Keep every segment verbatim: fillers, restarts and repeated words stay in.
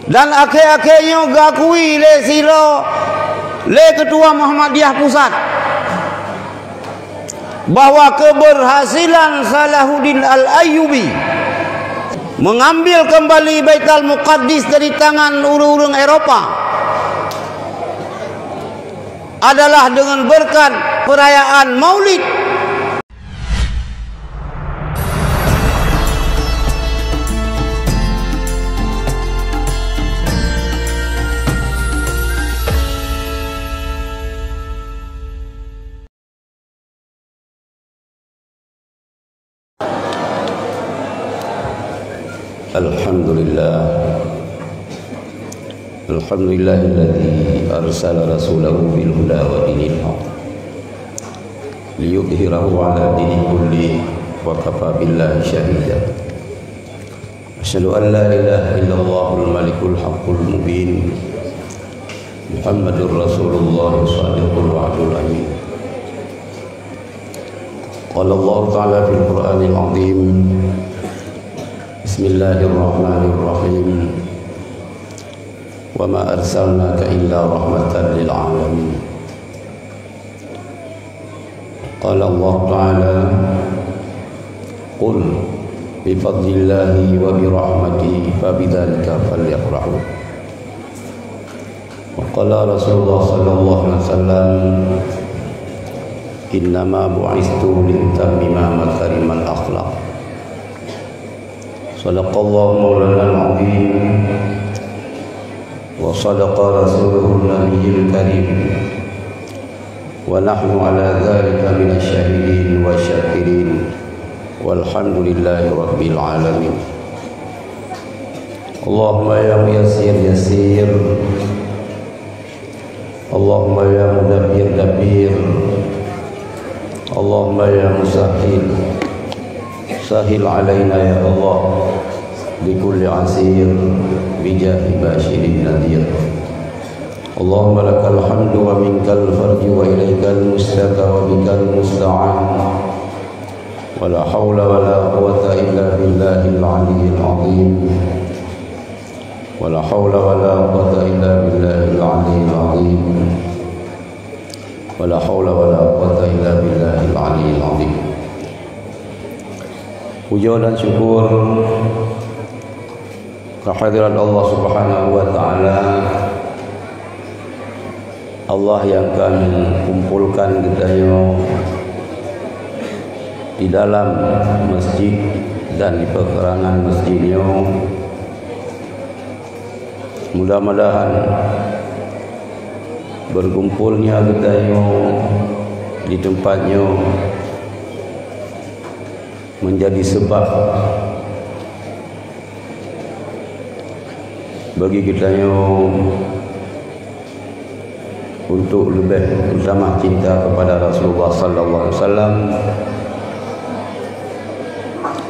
Dan akhé-akhé nyoe geukui lé sidroe lé Keutua Muhammadiyah Pusat bahwa keubeurhasilan Salahuddin Al-Ayyubi mengambil kembali Baitul Muqaddis dari tangan ureuëng-ureuëng Eropa adalah dengan berkat perayaan Maulid. Alhamdulillah. Alhamdulillahilladzi arsala rasulahu bil huda wa dinil haq liyudhhirahu 'ala dini kulli wa kafa billahi syahida. Asyhadu an la ilaha illallahul malikul haqqul mubin. Muhammadur Rasulullah shadiqul wa'dul amin. Qala Allah Ta'ala fil Qur'anil Azim. Bismillahirrahmanirrahim. Wa ma arsalnaka illa rahmatan lil alamin. Qala Allah Ta'ala, "Qul bi fadlillahi wa bi rahmatihi fa bidzalika falyafrahu." Wa qala Rasulullah sallallahu alaihi wasallam, "Innama bu'istu li utammima makarimal akhlaq." Sadaqallahu maulana al-azim wa sadaqa rasuluhun nabiyyul karim. Wa nahnu ala dzalika minasy syahidin wasy syakirin. Walhamdulillahi rabbil alamin. Allahumma ya muyassir yassir. Allahumma ya mudabbir dabbir. Allahumma ya musahhil sahhil alaina ya Allah. Bi kulli asir bi jahi basyirin nadhir. Allahumma lakal hamdu wa minkal farju wa ilaikal mustaka wa bikal musta'an. Wa la haula wa la quwwata illa billahil aliyyil azim. Wa la haula wa la quwwata illa billahil aliyyil azim. Wa la haula wa la quwwata illa billahil aliyyil azim. Puja dan syukur kehadirat Allah Subhanahu wa Ta'ala, Allah nyang ka meukumpolkan geutanyoe di dalam masjid dan di peukarangan masjid nyoe. Mudah-mudahan berkumpulnya geutanyoe di tempat nyoe menjadi sebab bagi geutanyoe untuk lebih bertambah cinta kepada Rasulullah sallallahu alaihi wasallam.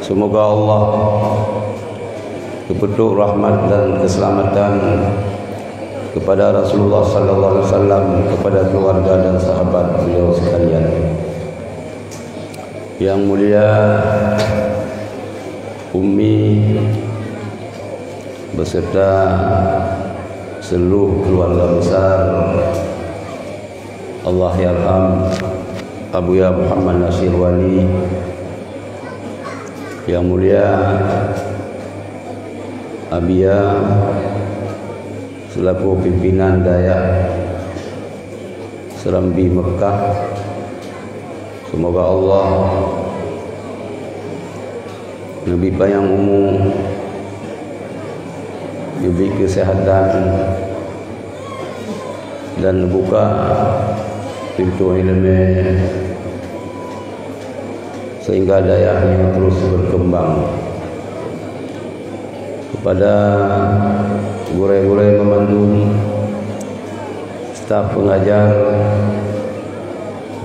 Semoga Allah geupeutrok rahmat dan keselamatan kepada Rasulullah sallallahu alaihi wasallam, kepada keluarga dan sahabat beliau sekalian. Yang mulia Umi beserta seluruh keluarga besar Allahyarham Abuya Muhammad Nasir Wali, yang mulia Abiya selaku pimpinan Dayah Serambi Mekah, semoga Allah neubri panyang umu, neubri keuseuhatan, dan neubuka pintoe ileumé sehingga dayah nyoe terus berkembang. Kepada gurée-gurée meumandum, staf pengajar,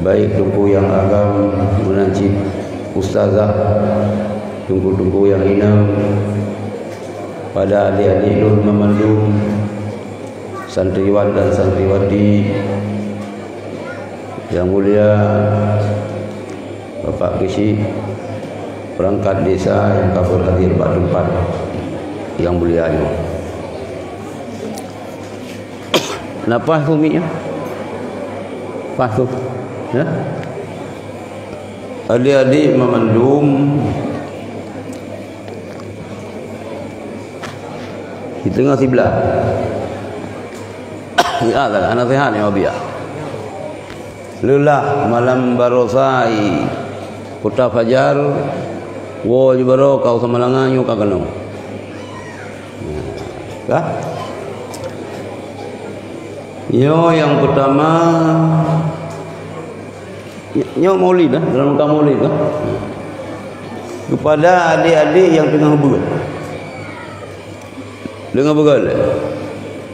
baik teungku nyang agam meunan cit ustazah, teungku-teungku nyang inong, pada adik-adik lôn meumandum, santriwan dan santriwati, yang mulia Bapak Keuchik perangkat desa nyang ka beuhadir bak teumpat nyang mulia nyoe. Na paih keu mic nyan? Paih keu. Ya? Adik-adik mamandum, di teungoh siblah. Ya, tak ada nasihat yang biar. Leulah malam barosa i Kuta Fajar, woe jibaroe kau seumalanga nyoe ka keunoe. Ka? Nyoe nyang peutama, nyoe maulid, eh, dalam rangka maulid, eh. Kepada adik-adik yang tengah beuet. Deungoe beugöt lé.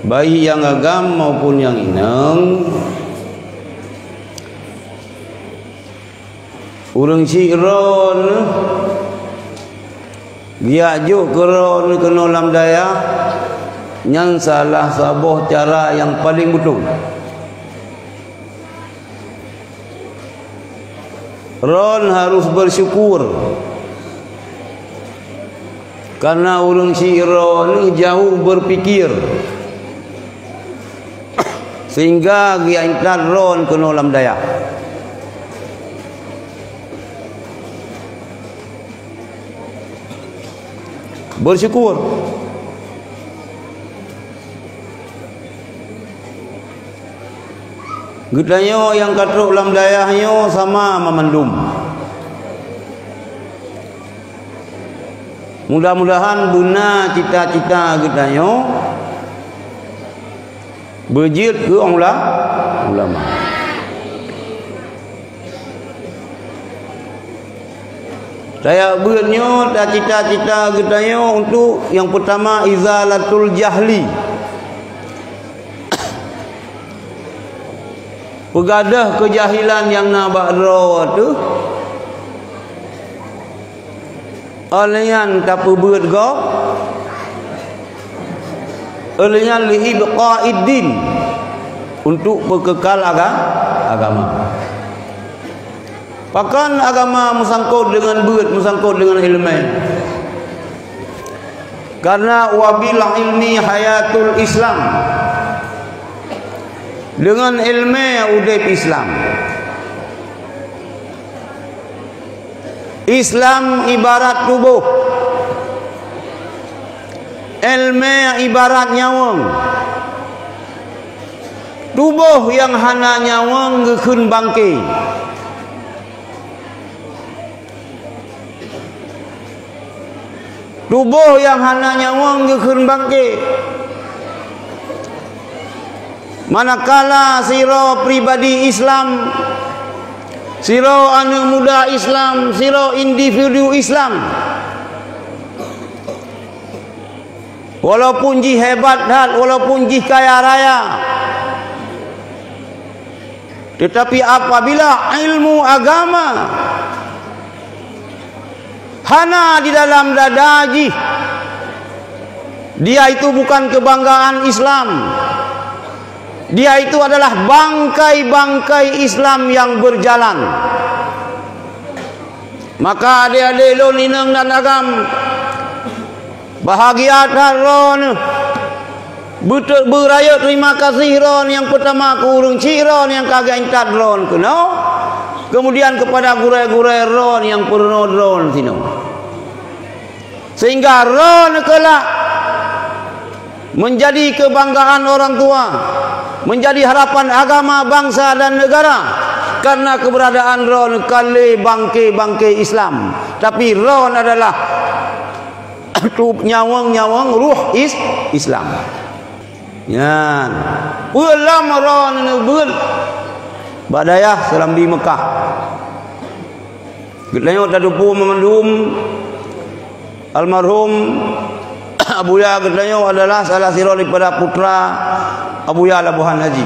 Baik nyang agam maupun nyang inong, ureuëng syiek droeneuh geujak jok keu droeneuh keunoe lam dayah, nyan salah saboh cara nyang paleng beutôi. Droeneuh harus bersyukur, karena ureuëng syiek droeneuh jauh berpikir, sehingga geuintat droeneuh keunoe lam dayah. Bersyukur. Geutanyoe nyang ka trok lam dayah nyoe sama mamandum. Mudah-mudahan beuna cita-cita geutanyoe beujeuet keu ula-, ulama. Tajak beuet nyoe, tacita-cita geutanyoe untuk nyang peutama izalatul jahli. Peugadôh keujahilan nyang na bak droe teuh, óh lheueh nyan tapeubeuet gob, óh lheueh nyan li ibqa'iddin, untuk peukeukai aga-, agama. Pakon agama meusangkot deungon beuet, meusangkot deungon iéleumé? Karena wabil ilmi hayatul Islam. Deungon iéleumé udeb Islam. Islam ibarat tuboh. Iéleumé ibarat nyawöng. Tuboh nyang hana nyawöng geukheun bangke. Tuboh nyang hana nyawöng geukheun bangke. Manakala sidroe pribadi Islam, sidroe aneuëk muda Islam, sidroe individu Islam, walaupun jih hebat that, walaupun jih kaya raya, tetapi apabila ilmu agama hana di dalam dada jih, dia itu bukan kebanggaan Islam. Dia itu adalah bangkai-bangkai Islam yang berjalan. Maka adék-adék lôn inong dan agam, bahagia that droeneuh. Beutôi beurayeuk terima kasih droeneuh nyang peutama keu ureuëng syiek droeneuh nyang ka geuintat droeneuh keunoe, kemudian kepada gurée-gurée droeneuh nyang peurunoe droeneuh sinoe. Sehingga droeneuh keulak menjadi kebanggaan orang tua, menjadi harapan agama, bangsa dan negara. Karena keberadaan droeneuh kon lé bangke-bangke Islam, tapi droeneuh adalah nyawöng-nyawöng ruh is-, Islam. Nyan, peue lom droeneuh beuet bak dayah Serambi Mekah. Geutanyoe tateupeue meumandum, almarhum Abuya geutanyoe adalah salah sidroe daripada putra Abuya Labuhan Haji.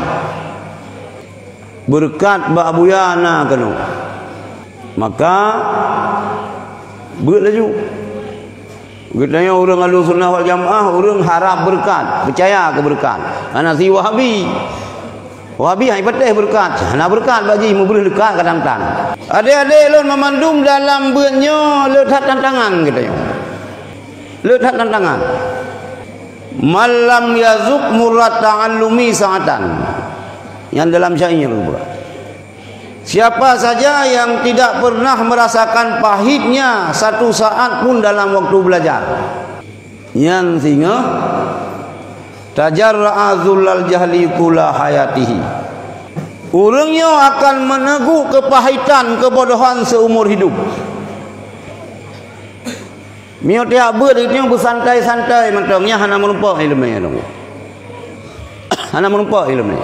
Beureukat bak Abuya na keunoe. Maka, beuet laju. Geutanyoe ureuëng Ahlussunnah wal Jamaah, ureuëng harab beureukat, peucaya keu beureukat. Hana si Wahabi. Wahabi hana patéh beureukat, hana beureukat bak jih, mubreuh leukat kadang-kadang. Adék-adék lôn meumandum, dalam beuet nyoe le that tantangan geutanyoe. Le that tantangan. "Man lam yazuk murrat ta'allumi sa'atan." Yang dalam syair pula. Siapa saja yang tidak pernah merasakan pahitnya satu saat pun dalam waktu belajar. Nyan singoh tajarra'a dzullal jahli tula hayatihi. Ureuëng nyoe akan meuneuguek keupahitan keubodohan seumur hidup. Meunyoe tiap beuet geutanyoe beusantai-santai mantong, nyan hana meurumpok iéleumé nyoe. Hana meurumpok iéleumé.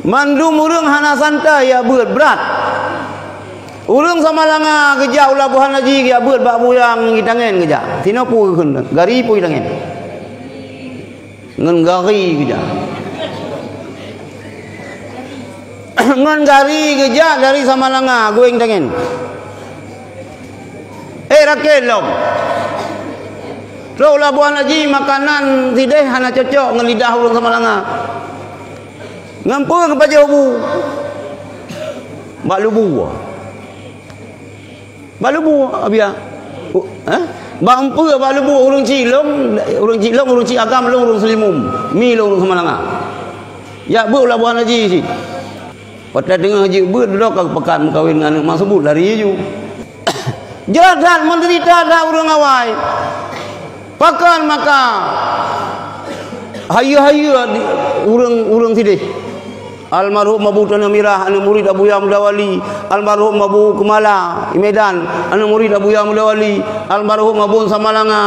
Mandum ureuëng hana santai jak beuet, brat. Ureuëng Samalanga geujak u Labuhan Haji jak beuet bak buyang geutangen geujak. Sinoe peue geukheun, gari peue geutangen. Ngon gari geujak. Ngon gari geujak dari Samalanga, geutangen. Eh, rakét lom. Trok u Labuhan Haji, makanan sideh hana cocok ngon lidah ureuëng Samalanga. Ngon peue geupajoh bu? Bak lubu. Bak lubu, Abuya. U-, eh? Bak empeue bak lubu ureuëng Cilong, ureuëng Cilong, ureuëng Ciagam, lôn ureuëng Seulimum. Mi lôn ureuëng Samalanga. Jak beuet u Labuhan Haji cit. Watée teungoh jeuet beuet, dudoe ka geupeugah meukawen ngon aneuëk mak seubut lari ju. Jeuet that, meudeurita that ureuëng awai. Pakon maka hayeue-hayeue di ureuëng-ureuëng sideh. Almarhum Abu Tanah Mirah, aneuëk murit Abuya Muda Wali. Almarhum Abu Keumala, i Medan, aneuëk murit Abuya Muda Wali. Almarhum Abu Samalanga,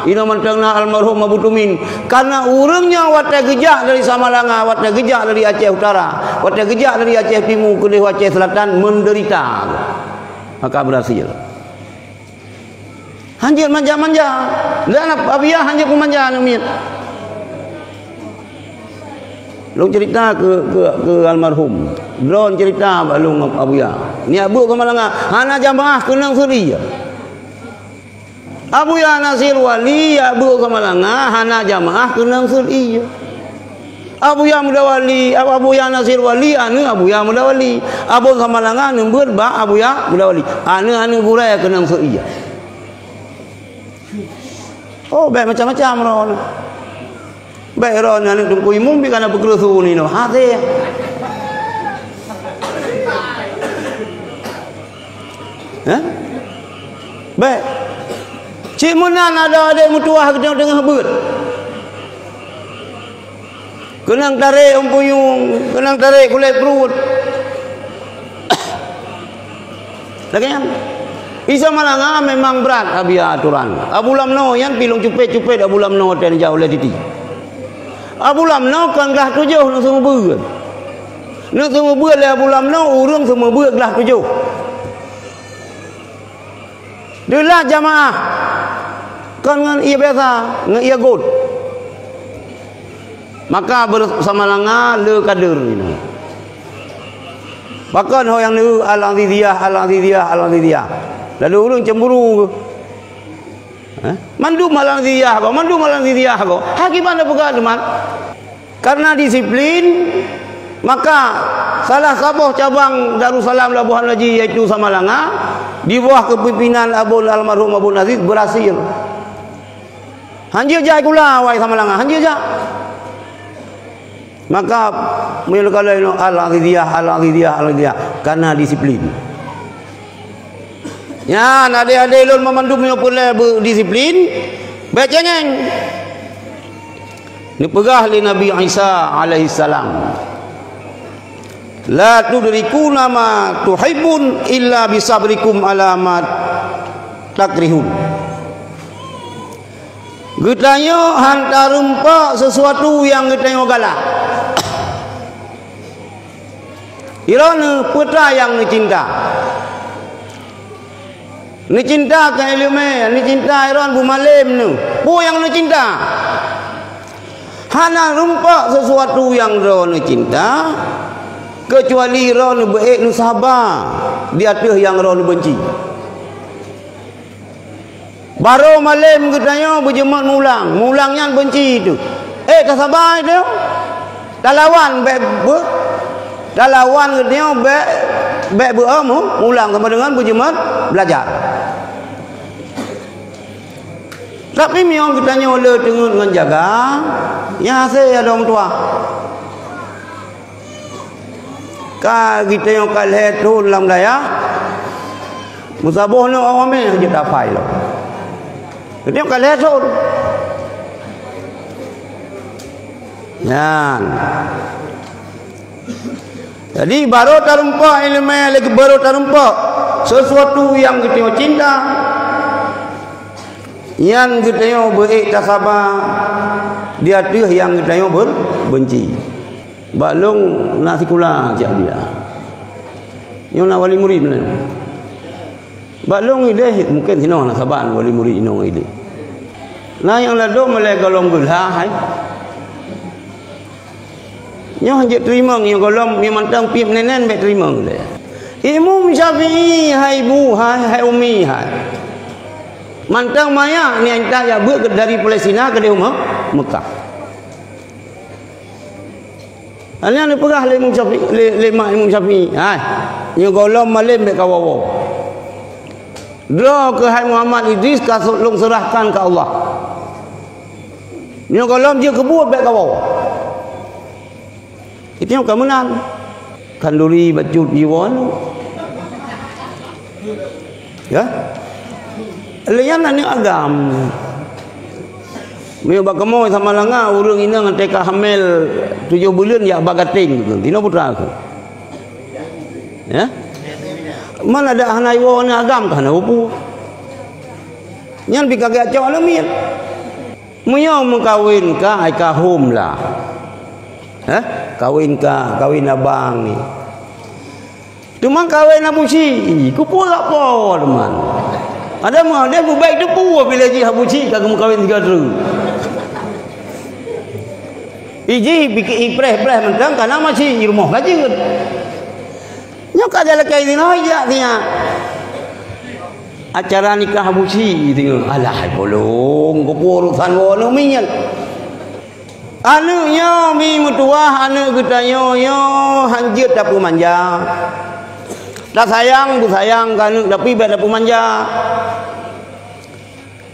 inoe mantong na almarhum Abu Tumin. Karena ureuëng nyoe watée geujak dari Samalanga, watée geujak dari Aceh Utara, watée geujak dari Aceh Timu keudeh Aceh Selatan, meudeurita. Maka berhasil. Hanjeuet manja-manja. Dan Abuya hanjeuet peumanja aneuëk miet. Lôn cerita keu, keu, keu almarhum. Droen cerita bak lôn Abuya. Nyak beuet Samalanga, hana jamaah keunong seuri. Abuya Nasir Wali jak beuet Samalanga, hana jamaah keunong seuri. Abuya Muda Wali, Abuya Nasir Wali, aneuëk Abuya Muda Wali. Abu Samalanga neubeuet bak Abuya Muda Wali. Aneuëk-aneuëk gurée keunong seuri. Oh, bék macam-macam droe. Bék droe aneuëk Teungku Imum pih kana peukreueh su ninoe. Hasé. Hah? Bék. Cit meunan adoe adék meutuwah geutanyoe teungoh beuet. Keunong tarek umpuyueng, keunong tarek kulét pruet. Lagée nyan. Isa Malanga memang brat Abuya aturan. Abu Lamno nyan pih lôn cupet-cupet Abu Lamno watée neujak ulée titi. Abu Lamno kon glah tujoh neuseumeubeuet. Neuseumeubeuet lé Abu Lamno ureuëng seumeubeuet glah tujoh. Deulat jamaah kon ngon ié biasa, ngon ié got. Maka Samalanga le kader inoe. Pakon ho nyang neu Al-Aziziyah, Al-Aziziyah, Al-Aziziyah. Lalu ureuëng cemburu. Hah? Mandum Al-Aziziyah ko, mandum Al-Aziziyah ko. Hah, kiban peugah teuma. Karena disiplin, maka salah saboh cabang Darussalam Labuhan Haji, yaitu Samalanga, di bawah kepimpinan Abon almarhum Abon Aziz berhasil. Hanjeuet jai kula awai Samalanga, hanjeuet jak. Maka meunyoe leuka lheueh nyoe Al-Aziziyah, Al-Aziziyah, Al-Aziziyah, karena disiplin. Nyan, adék-adék lôn meumandum nyoe peureulée beudisiplin, bék cengeng. Neupeugah lé Nabi Isa alaihissalam, "La tudrikuna ma tuhibbun illa bisabrikum ala ma takrihun." Geutanyoe han tarumpok sesuatu nyang geutanyoe galak. Droeneuh peue nyang neucinta. Neucinta keu iéleumé, neucinta droen beumalém neuh. Peue nyang neucinta? Hana rumpok sesuatu nyang droeneuh cinta, keucuali droeneuh beu-ék neusaba di ateueh nyang droeneuh beunci. Barô malém geutanyoe beujeumat mulang, mulang nyan beunci teuh. Eh, tasaba teuh. Talawan bék beu-, talawan geutanyoe bék, bék beu-, eh, mu-, mulang sama deungon beujeumat beulajar. Tapi meunyoe geutanyoe le teungeut ngon jaga, nyan hase ya dong tuah. Ka geutanyoe ka lhèe thon lam dayah, meusaboh nyoe awak meh jeuet apai lom. Geutanyoe ka lhèe thon. Nyan. Jadi, barô tarumpok ileumèe lagèe barô tarumpok sesuatu nyang geutanyoe cinta, nyang geutanyoe beu-ék tasaba di ateueh nyang geutanyoe ber-, beunci. Bak lôn na sikula cit dia. Nyoe na wali murit meunan. Bak lôn idéh mungken sinoe na saban wali murit inong idéh. Na nyang ladôm lé gohlom geulah hai. Nyoe jeuet teurimong nyoe gohlom nyoe mantong piep nenen bèk teurimong lé. Imam Syafi'i hai bu hai, hai umi hai. Mantong maya ni enta jak beuet dari Palestina keudéh u Me-, Mekah. Nyan neupeugah lé Imam Syafi'i, lé, lé mak Imam Syafi'i, "Hai, nyoe gohlom malém bèk kawoe-woe. Droe keuh hai Muhammad Idris ka lôn seurahkan keu Allah. Nyoe gohlom jeuet keu buet bèk kawoe." Itu nyang ka meunan. Khanduri bacut jiwoe. Ya. Lé nyan aneuk agam. Meunyoe bak kamoe Samalanga, ureueng inong teuka hamil tujoh buleuen jak bak gaténg, tinoe putra aku. Ya. Man adak hana iwoe aneuk agam ka hana peue. Nyan pi ka geucok leumiet. Meunyoe meukawen ka, ai ka hom lah. Hah? Kawen ka, kawen abang ni. Teuma kawen Abu Syik, keupeue rak po teuma. Ada mah, deh beubaik teupeu bila jih Abu Syik ka geumeukawen sigoe treuk. Ijih pike ipreh-preh mantong kana masih i rumoh ka jeuet. Nyoe ka jalakée zina jak siat. Acara nikah Abu Syik singoh. Alah, bolong, keupeue urusan woe nyoe miet. Aneuk nyoe mi meutuwah, aneuk geutanyoe nyoe hanjeuet tapeumanja. Tasayang, beusayang keu aneuk, tapi bèk tapeumanja.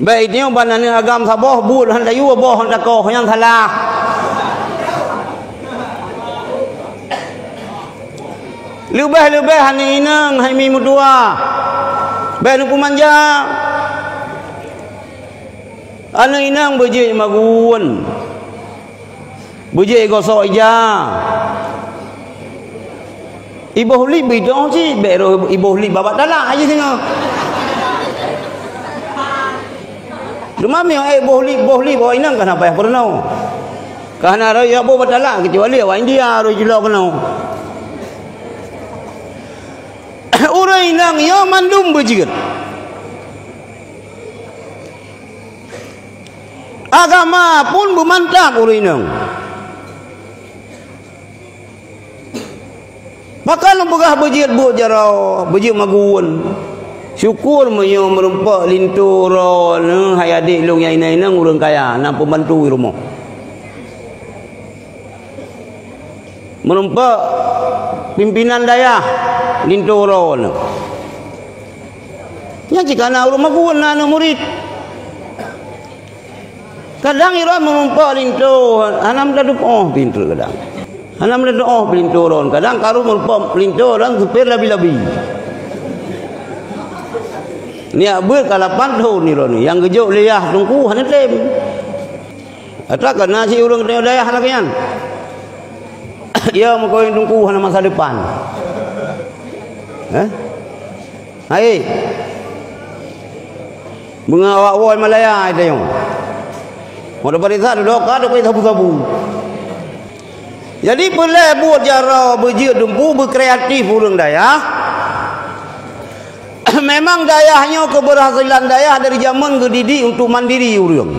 Bèk itiong ban aneuk agam saboh, buet han tayue, boh han takoh, nyan salah. Leubeh-leubeh aneuk inong hai mi meutuwah. Bèk neupeumanja. Aneuk inong beujeuet magun. Beujeuet gosok ija. Iboh lip beudoh cit, bèk roh iboh lip babah talak aja singoh. Cuma mi eh boh lip, boh lip awak inong ka na payah peurunoe. Ka na roh ya boh batalak, kecuali awak India roh jilok keunoe. Ureueng inong nyoe mandum beujeuet. Agama pun beumantap ureueng inong. Pakon lôn peugah beujeuet buet jaroe, beujeuet magun. Syukur meunyoe meurumpok linto droeneuh hai adék lôn nyang inong-inong ureueng kaya, na pembantu di rumoh. Meurumpok pimpinan dayah linto droeneuh. Nyan cit ka na ureueng magun na aneuk murit. Kadang droe meurumpok linto hana meutatupoh pintoe kadang. Hana meutatupoh linto droe. Kadang karu meurumpok linto droe supir labi-labi. Niat beuet ka lapan thon droe nyang geujok lé yah teungku hana tem. Atra kana cit ureueng keunoe dayah lagèe nyan. Iya meukawen teungku hana masa depan. Eh? Hai. Beungoh awak woe Malaya ai tayong. Mau dapat desa duduk ka dapat sabu-sabu. Jadi peulai buet jaroe beujeuet dumpu beukreatif ureueng dayah. Memang dayah nyoe keberhasilan dayah dari zaman geudidik untuk mandiri ureueng.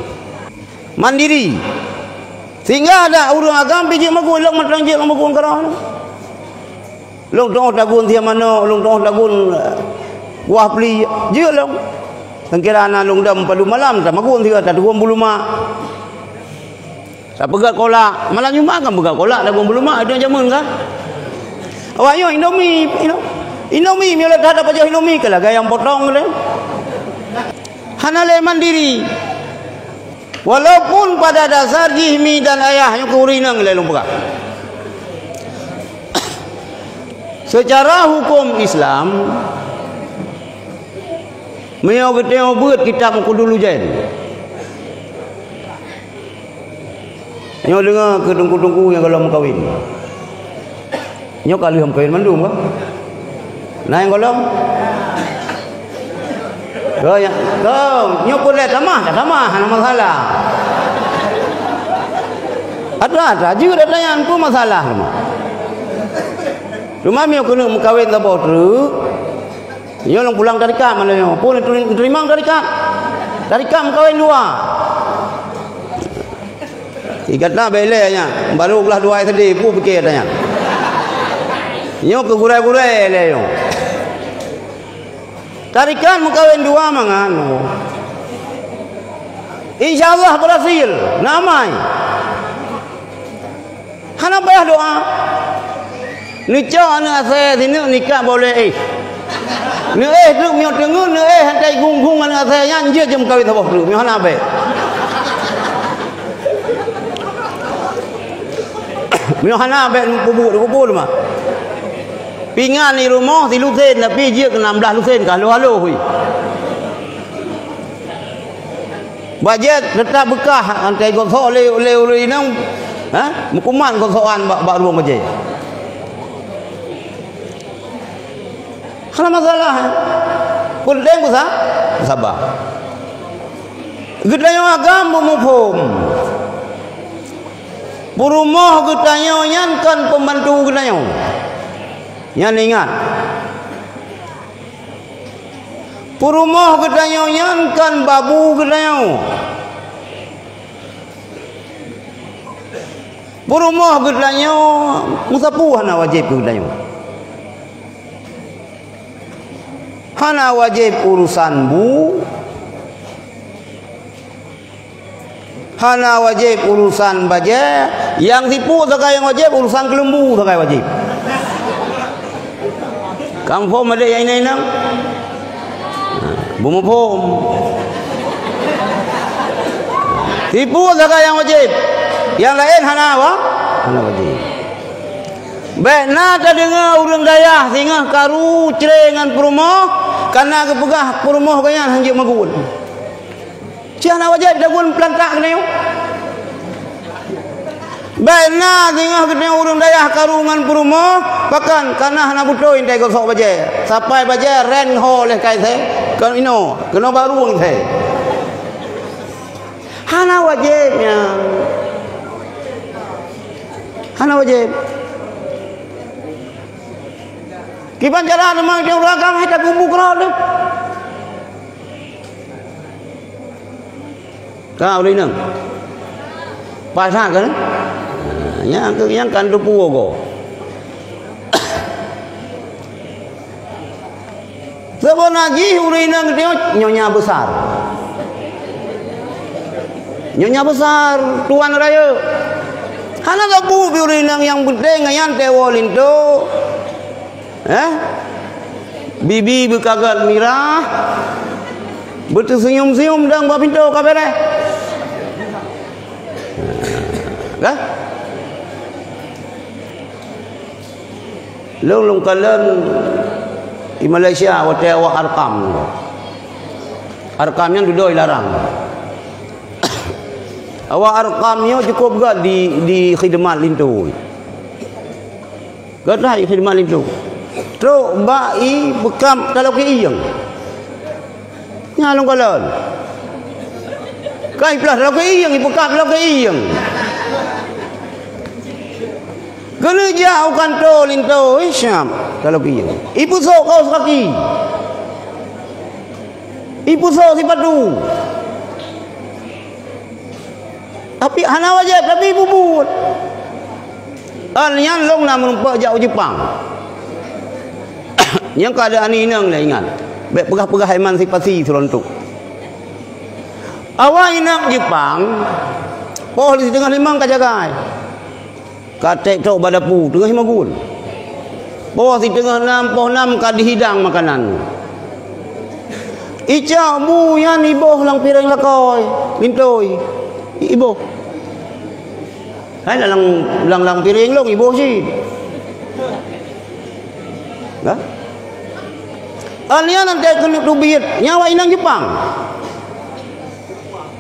Mandiri. Sehingga ada ureueng agam pijeuet magun lom mantong jeuet magun keurah. Lôn tu'oh tagun siat manok, lôn tu'oh tagun, eh, kuah pli, jeuet lôn. Sangkira na lôn dam padum malam, tamagun siat, tagun bulu mak. Tapeugöt kolak, malam Jumat kan peugöt kolak tagun bulu mak, itu jameun kan. Awak nyoe Indomie, Indo-, Indomie, meulah that tapajoh Indomie, keu lagèe nyang potong lé. Hana lé mandiri. Walaupun pada dasar jih mi dan ayah nyoe keu ureueng inong lé lôn peugah. Secara hukum Islam, meunyoe geutanyoe beuet kitab Mukudul Ujain, nyoe deungoe keu teungku-teungku nyang gohlom meukawen. Nyoe ka lheueh meukawen mandum, kan? Na nyang gohlom? Ka, ya. Ka, nyoe peureulèe tamah, ka tamah, hana masalah. Atra-atra jeuet atra nyan, peue masalah teuma? Cuma meunyoe keuneuk meukawen saboh treuk, nyoe lôn pulang tarekat malam nyoe. Peue neuteurimong tarekat? Tarekat meukawen dua. Gata bèk lé nyan, barô glah dua SD, peue pike gata nyan. Nyoe keu gurèe-gurèe lé nyoe. Tarekat meukawen dua mangat nyoe. Insya Allah berhasil, na amai. Hana payah doa. Neucok aneuk asèe sineuk nikah boleh éh. Neuéh treuk meunyoe teungeut, neuéh hana gunggung aneuk asèe nyan, jeuet jeuem kawin saboh treuk. Meunyoe hana bèk. Meunyoe hana bèk peubuet, peubuet mah. Pingan di rumoh silusen, tapi jeuet keu nam blaih lusen ka halo-halo, hui. Bajèe teutap beukah, antai gosok lé, lé ureueng inong, ha? Meukumat gosokan bak, bak ruweueng bajèe. Hana masalah, ha? Peunténg beusa-, beusaba. Geutanyoe agam beumuphom. Peurumoh geutanyoe nyan kon peumbantu geutanyoe. Nyan ingat. Peurumoh geutanyoe nyan kon babu geutanyoe. Peurumoh geutanyoe meusapeue hana wajéb keu geutanyoe. Hana wajéb urosan bu, hana wajéb urosan bajèe, nyang sipue sagai nyang wajéb, urosan keuleumbu sagai wajéb. Ka muphom adak nyang inong-inong? Beumuphom. Sipue sagai nyang wajéb. Nyang laén hana wa-, hana wajéb. Bèk na tadeungoe ureueng dayah singoh karu cre ngon peurumoh, kana geupeugah peurumoh geuh nyan hanjeuet meuguet. Cit hana wajéb tagun peulantak keunoe. Bèk na singoh geutanyoe ureueng dayah karu ngon peurumoh, pakon kana hana beutôi ntai gosok bajèe. Sapai bajèe ren ho lé kai thèe, kon inoe, keunoe baru thèe. Hana wajéb nyan. Hana wajéb. Kiban cara teuma ureueng agam hai takubu keurot deh. Ka ureueng inong. Paih that kan? Nyang, nyang kan teupeu goe. Seubeuna jih ureueng inong geutanyoe nyonya besar. Nyonya besar, tuan rayeuk. Hana sapeue pih ureueng inong, nyang peunteng nyan teuwoe linto. Eh? Bibi beukagat mirah, beuteusenyum-senyum dong bak pintoe ka beureh. Dah? Lôn, lôn kalon di Malaysia watèe awak Arkam. Arkam nyan dudoe larang. Awak Arkam nyoe cukup gèt di, di khidmat linto. Gèt that khidmat linto. Trok bak ié peukab taloe keu ié. Nyan lôn kalon. Ka iplah taloe keu ié, ipeukab taloe keu ié. Keuneuk jak u kantô linto, ih, siap taloe keu ié. Ipeusok kaos kaki. Ipeusok sipatu. Tapi hana wajéb, tapi ibubuet. Nyan lôn na meurumpok jak u Jepang. Nyang ka ada aneuk inong lé ingat. Bèk peugah-peugah iman sipasi seulontok. Awak inong Jepang, poh siteungoh limong ka jagai. Ka trok bak dapu, teungoh imagun. Poh siteungoh nam, poh nam ka dihidang makanan. Icok bu nyan iboh lam piréng lakoe, linto. Iboh. Hai lam, lam, lam piréng lôn iboh cit. Nah. Alnyan 'an teuh keuneuk teubiet, nyan awak inong Jepang.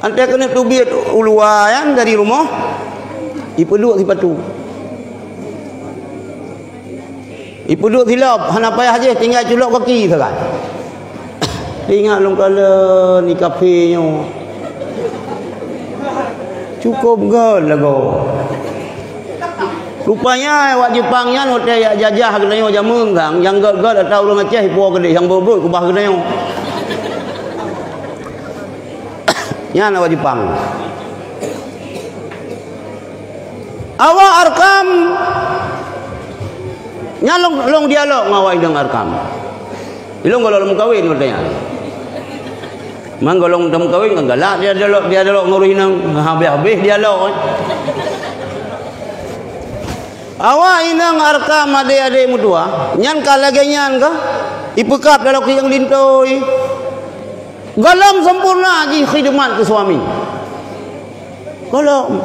'An teuh keuneuk teubiet u luwa nyan dari rumoh, ipeuduek sipatu. Ipeuduek silop, hana payah jih, tinggai culok gaki sagai. Ingat lôn kalon di kafe nyoe. Cukôp göt lagoe. Rupanya awak Jepang nyan watèe jak jajah geutanyoe jameun sang, nyang göt-göt ata ureueng Aceh ipuwoe keudeh, nyang brôk-brôk keubah geutanyoe. Nyan awak Jepang. Awak Arkam nyan lôn, lôn dialog ngon awak inong Arkam. Ilôn gohlom meukawen watèe nyan. Man gohlom meukawen kan galak dialog, dialog ngon ureueng inong, habéh-habéh dialog, eh. Awak inong Arkam adék-adék meutuwah, nyan ka lagèe nyan kah? Ipeukab dalam keuieng lintô. Gohlom sempurna jih khidmat keu suami. Gohlom.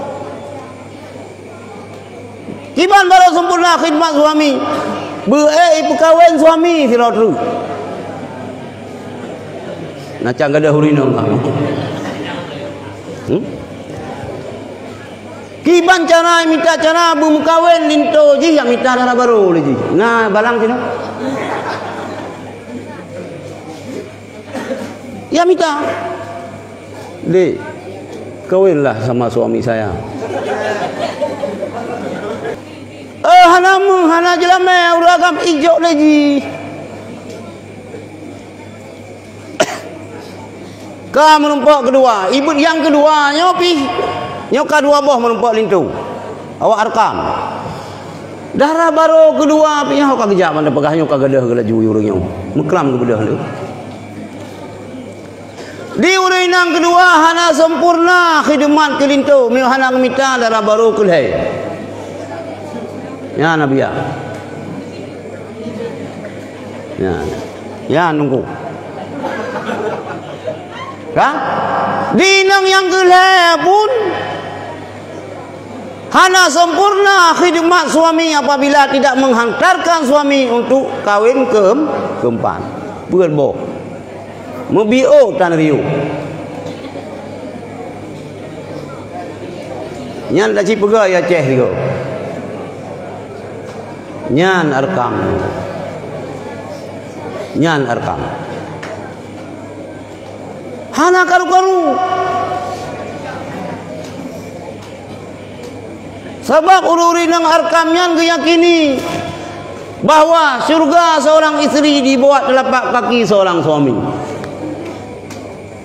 Kiban barô sempurna khidmat suami. Beu ék ipeukawen suami sidroe treuk. Na cang gadôh ureueng inong kami. Hmm? Kiban cara mita cara beumeukawen lintô jih nyang mita dara barô lé jih. Na balang sinoe. Ya mita. Dek, kawinlah sama suami saya. Eh, hana meuh, hana jeulamé, ureueng agam ijok lé jih. Ka meurumpok keudua, ibuet nyang keudua nyoe pih, nyoe ka dua boh meurumpok lintô. Awak Arkam. Dara barô keudua pih nyoe ka geujak, mana peugah nyoe ka gadôh geulaju ureueng nyoe. Meuklam geubeudôh lé. Di ureueng inong keudua hana sempurna khidmat keu lintô, meunyoe hana geumita dara barô keu lhèe. Nyan Abiya. Nyan. Nyan Teungku. Kan? Di inong nyang keu lhèe pun hana sempurna khidmat suami apabila tidak menghantarkan suami untuk kawin keem-, keempat. Peuet boh. Meubiôh tan riôh. Nyan taci peugah ya Aceh sigoe. Nyan Arkam. Nyan Arkam. Hana karu-karu. Sabab ureueng-ureueng nyang Arkam nyan geuyakini bahwa syurga seorang istri di bawah telapak kaki seorang suami.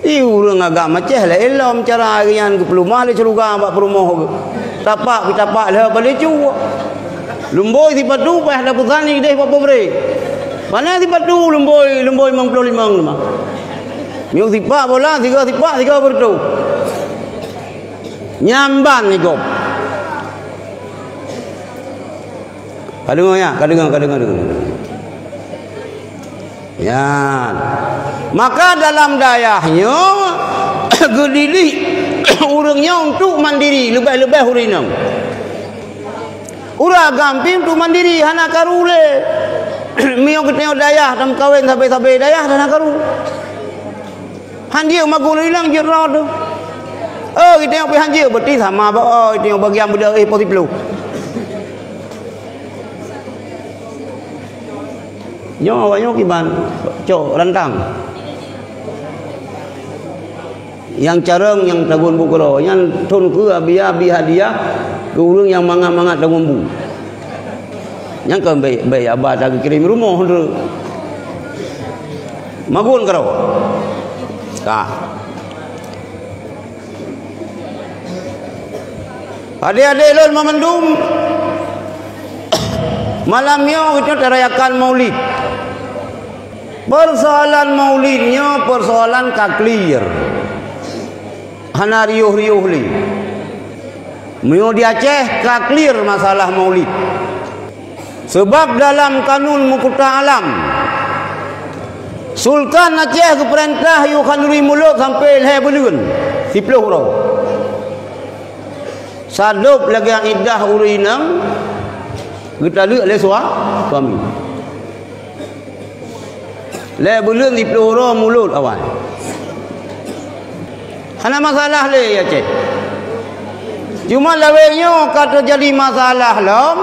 Ih, ureueng agam Aceh laén lom cara nyan, geupeuleumah lé syurga bak peurumoh. Tapak, tapak lheueh bak leucu. Lumbôi sipatu payah tapeusan idéh bak pabrék. Pané sipatu lumbôi, lumbôi limong ploh limong leumah. Miyueb sipak bola, sigoe sipak, sigoe beureutôh. Nyan ban nyoe gob. Ka deungoe nyan, ka deungoe, ka deungoe, deungoe. Nyan. Maka dalam dayah nyoe geudidik ureueng nyoe untuk mandiri, leubeh-leubeh ureueng inong. Ureueng agam pih untuk mandiri, hana karu lé. Meunyoe geutanyoe dayah tameukawen sabe-sabe dayah, hana karu. Han jeuet magun ilang jeuet rot tu. Oh, geutanyoe pih han jeuet, berarti sama bah, oh, geutanyoe bagian beudôh éh poh siplôh. Nyoe awak nyoe kiban cok rantang. Nyang carông nyang tagun bu keudroe, nyan thon keu Abiya bi hadiah keu ureueng nyang mangat-mangat tagun bu. Nyang kon bèk, bèk haba tageukirém rumoh tu. Magun keudroe. Ka. Adék-adék lôn banmandum, malam nyoe geutanyoe tarayakan Maulid. Persoalan Maulid nyoe persoalan ka clear. Hana riôh-riôh lé. Meunyoe di Aceh ka clear masalah Maulid. Seubab dalam kanun meukuta alam, Sultan Aceh geupeurintah yue khanuri mulod sampoe lhèe buleuen, siplôh uroe. Sadôb lagée iddah ureuëng inong geutaleuek lé sua-, suami. Lhée buleuen siplôh uroe mulod awai. Hana masalah lé ya ceh. Cuma lawée nyoe ka teujadi masalah lom,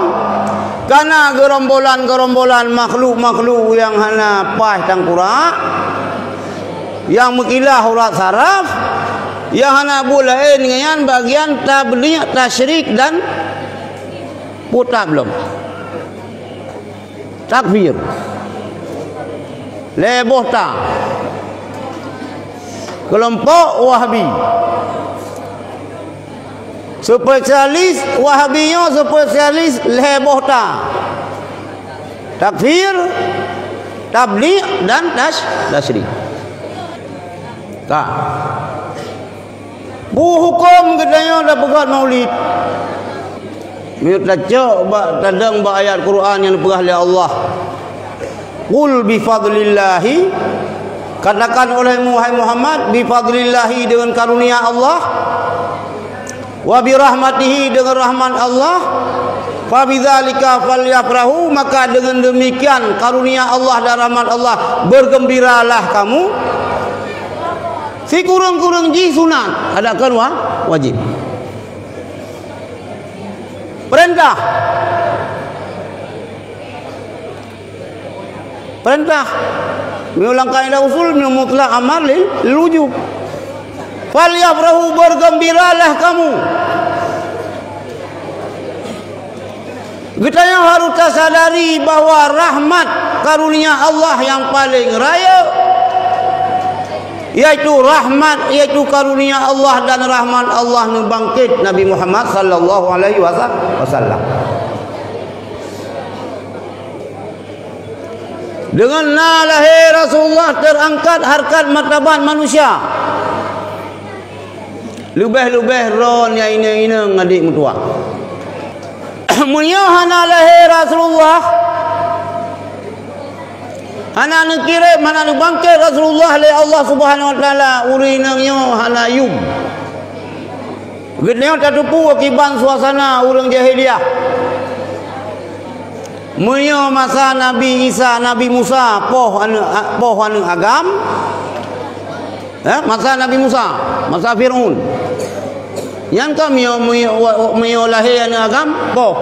kana geurombolan-geurombolan makhluk-makhluk nyang hana paih tangkurak, nyang meukilah urat saraf, nyang hana buet laén ngon nyan bagian tabligh, tasyrik dan putab lom. Takfir. Lhée boh ta. Keulompok Wahabi. Spesialis Wahabi nyoe spesialis lhée boh ta. Takfir, tabligh dan tas-, tasyrik. Ka. Peue hukôm geutanyoe tapeugét maulid? Meunyoe tacok bak, tadong bak ayat Quran nyang geupeugah lé Allah, "Qul bi fadlillahi," katakan olehmu, hai Muhammad, "bi fadlillahi," deungon karunia Allah, "wa bi rahmatihi," deungon rahmat Allah, "fa bidzalika falyafrahu," maka deungon demikian karunia Allah dan rahmat Allah, bergembiralah kamu. Sikureueng-kureueng jih sunat, adakah wa-, wajib. Perintah. Perintah. Meunyoe lam kaidah usul, meunyoe mutlak amar lil, lil wujub. "Falyafrahu," bergembiralah kamu. Geutanyoe harôh tasadari bahwa rahmat karunia Allah nyang paleng rayeuk, yaitu rahmat, yaitu karunia Allah dan rahmat Allah neubangkét Nabi Muhammad sallallahu alaihi wasa-, wasallam. Deungon na lahé Rasulullah, teurangkat harkat martabat manusia. Leubeh-leubeh droeneuh inong-inong adik meutuwah. Meunyoe hana lahé Rasulullah, hana neukirém, hana neubangkét Rasulullah lé Allah Subhanahu wa Taala, ureuëng inong nyoe hana yum. Geutanyoe tateupeue kiban suasana ureuëng jahiliyah. Meunyoe masa Nabi Isa, Nabi Musa poh aneuëk, poh aneuëk agam, eh, masa Nabi Musa, masa Fir'aun. Nyan ka meunyoe, meunyoe, meunyoe lahé aneuëk agam, poh.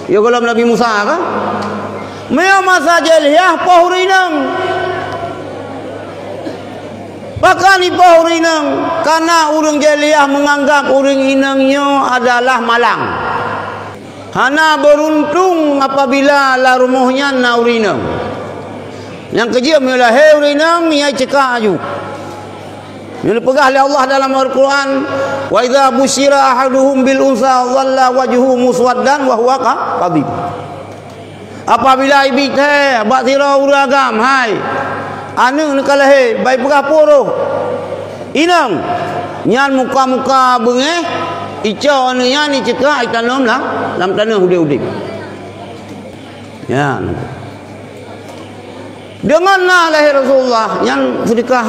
Ya gohlom Nabi Musa ka. Meunyoe masa jahiliyah, poh ureuëng inong. Pakon ipoh ureuëng inong? Karena ureuëng jahiliyah menganggap ureuëng inong nyoe adalah malang. Hana beuruntung apabila lam rumoh nyan na ureuëng inong. Nyang keujeuet meunyoe lahé ureuëng inong, nyan icekak aju. Nyan geupeugah lé Allah dalam Al-Quran, "Wa idza busyira ahaduhum bil unsa dhalla wajhuhu muswaddan wa huwa ka-, kadhib." Apabila ibiet thée bak sidroe ureuëng agam, hai, aneuëk neukalahé, bah ipeugah peue roh inong, nyan muka-muka beungéh, icok aneuëk nyan icekak itanom lam, lam tanoh udeb-udeb. Nyan. Deungon na lahé Rasulullah, nyan seudeukah.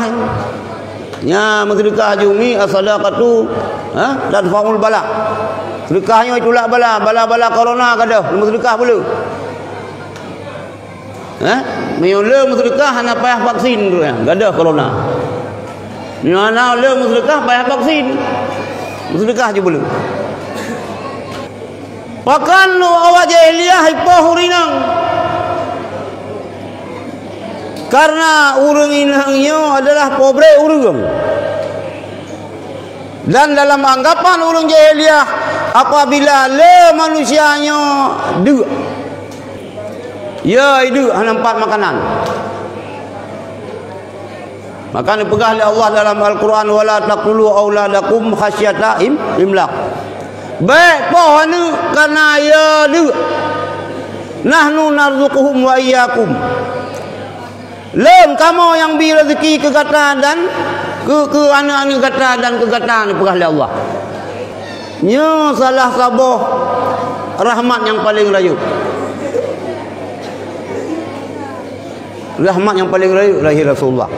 Nyan meuseudeukah aju mi as-sadaqatu, ha, tadfa'ul bala. Seudeukah nyoe itulak bala, bala-bala korona gadôh, meuseudeukah beu le. Ha? Meunyoe le meuseudeukah hana payah vaksin tu, ya, gadôh korona. Meunyoe hana le meuseudeukah payah vaksin. Meuseudeukah aju beu le. Pakon awak jahiliyah ipoh ureuëng inong? Karena ureuëng inong nyoe adalah pobre ureuëng. Dan dalam anggapan ureuëng jahiliyah, apabila le manusia nyoe deuk, ya, ideuk hana meupat makanan. Maka neupeugah lé Allah dalam Al-Quran, "Wa la taqtulu auladakum khasyata im-, imlaq." Bék poh aneuëk kana ya deuk. "Nahnu narzuquhum wa iyyakum." Lôn kamoe nyang bi rezeki keu gata dan keu, keu aneuëk-aneuëk gata dan keu gata, neupeugah lé Allah. Nyoe salah saboh rahmat nyang paleng rayeuk. Rahmat nyang paleng rayeuk lahé Rasulullah.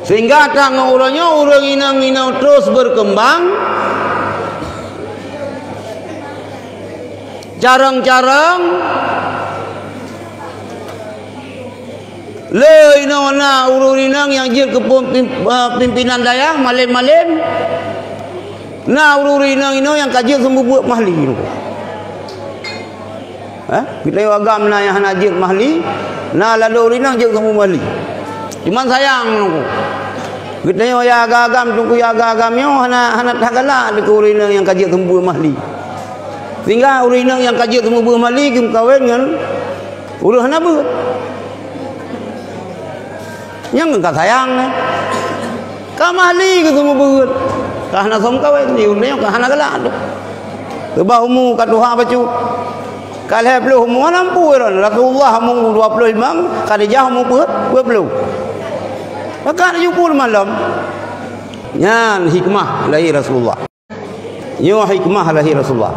Sehingga tangoh uroe nyoe ureuëng inong-inong terus berkembang. Carông-carông, le inoe na ureuëng inong nyang jeuet keu pem-, pim-, eh, pimpinan dayah malem-malem. Na ureuëng inong inoe nyang ka jeuet seumeubeuet mahli. Eh? Geutanyoe agam na nyang hana jeuet mahli, na ladôm ureuëng inong jeuet seumeubeuet mahli. Cuman sayang nungku. Geutanyoe ya agam-agam, teungku ya agam-agam nyoe hana, hana that galak keu ureuëng inong nyang ka jeuet seumeubeuet mahli. Sehingga ureuëng inong nyang ka jeuet seumeubeuet mahli geumeukawen ngon ureuëng hana beuet. Nyang ka sayang, eh. Ka mahli keu seumeubeuet. Ka hana seumeukawén, di uneue ka hana galak tu. Keubah umu ka tuha bacut. Ka lhée ploh umu, hana mampu ron. Rasulullah umu dua ploh limong, Khadijah umu peuet, dua ploh. Maka jumpa malom. Nyan hikmah lahé Rasulullah. Nyoe hikmah lahé Rasulullah.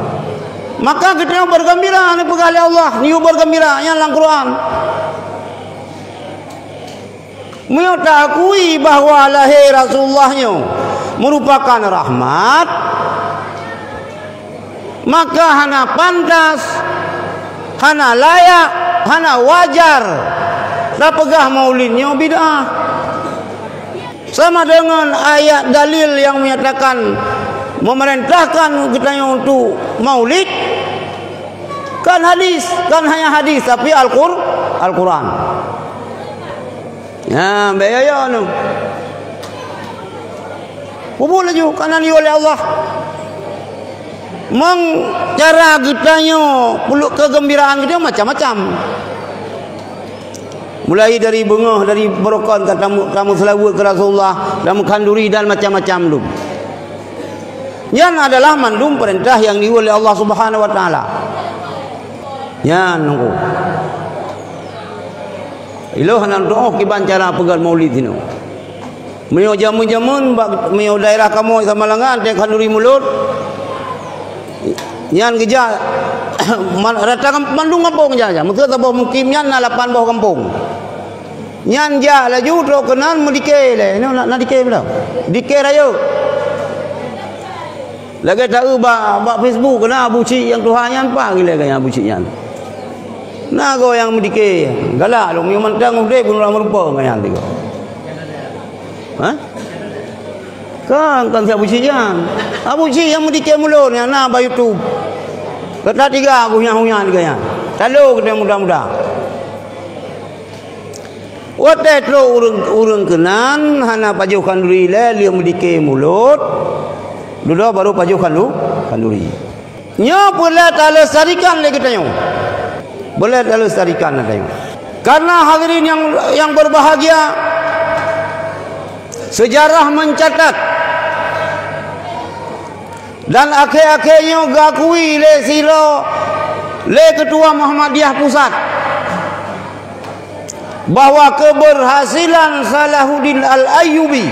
Maka geutanyoe beugeumbira neupeugah lé Allah, nyoe beugeumbira nyan lam Quran. Meunyoe taakui bahwa lahé Rasulullah nyoe meurupakan rahmat, maka hana pantas, hana layak, hana wajar tapeugah maulid nyoe bid'ah. Sama deungon ayat dalil nyang menyatakan memerintahkan geutanyoe untuk maulid, kan hadis, kan hanya hadis, tapi Al-Qur-, Al-Quran. Nah, baya ya nu. Peubuet laju, kana liwat lé Allah. Meng cara geutanyoe, puluk keugeumbiran geutanyoe macam-macam. Mulai dari beungoh, dari beurokon ka tamu, tamu seulaweuet keu Rasulullah, tamu khanduri dan macam-macam lom. Nyan adalah mandum peurintah nyang diueh lé Allah Subhanahu wa Taala. Nyan nungku. Ilôh hana tuoh kiban cara peugét maulid sinoe. Meunyoe jameun-jameun bak, meunyoe daerah kamoe Samalanga, teuka khanduri mulod, nyan geujak, man-, rata gam-, mandum gampông geujak, meuseu saboh mukim nyan na lapan boh gampông. Nyan jak laju trok keunan meudike lé. Nyoe na, na dike meunan. Dike rayeuk. Lagée taeu bak, bak Facebook keunan Abu Cik nyang tuha nyan, paih ilée gaya Abu Cik nyan. Na goe nyang meudike, galak lom, nyang mantong udeb bunoe meurumpok ngon nyan tigo. Hah? Kan, kan si Abu Cik nyan. Abu Cik nyang meudike mulod nyang na bak YouTube. Kata tiga Abu nyang huyan tiga nyan. Talo kita muda-muda. Watée trok ureuëng, ureuëng keunan hana pajoh khanduri lé, lheueh meudike mulod, dudoe baru pajoh khandu-, khanduri. Nyoe peureulée talestarikan lé geutanyoe. Peureulée talestarikan lé geutanyoe. Karena hadirin yang, yang berbahagia, sejarah mencatat dan akhé-akhé nyoe geukui lé sidroe lé Keutua Muhammadiyah Pusat. Bahwa keberhasilan Salahuddin Al-Ayyubi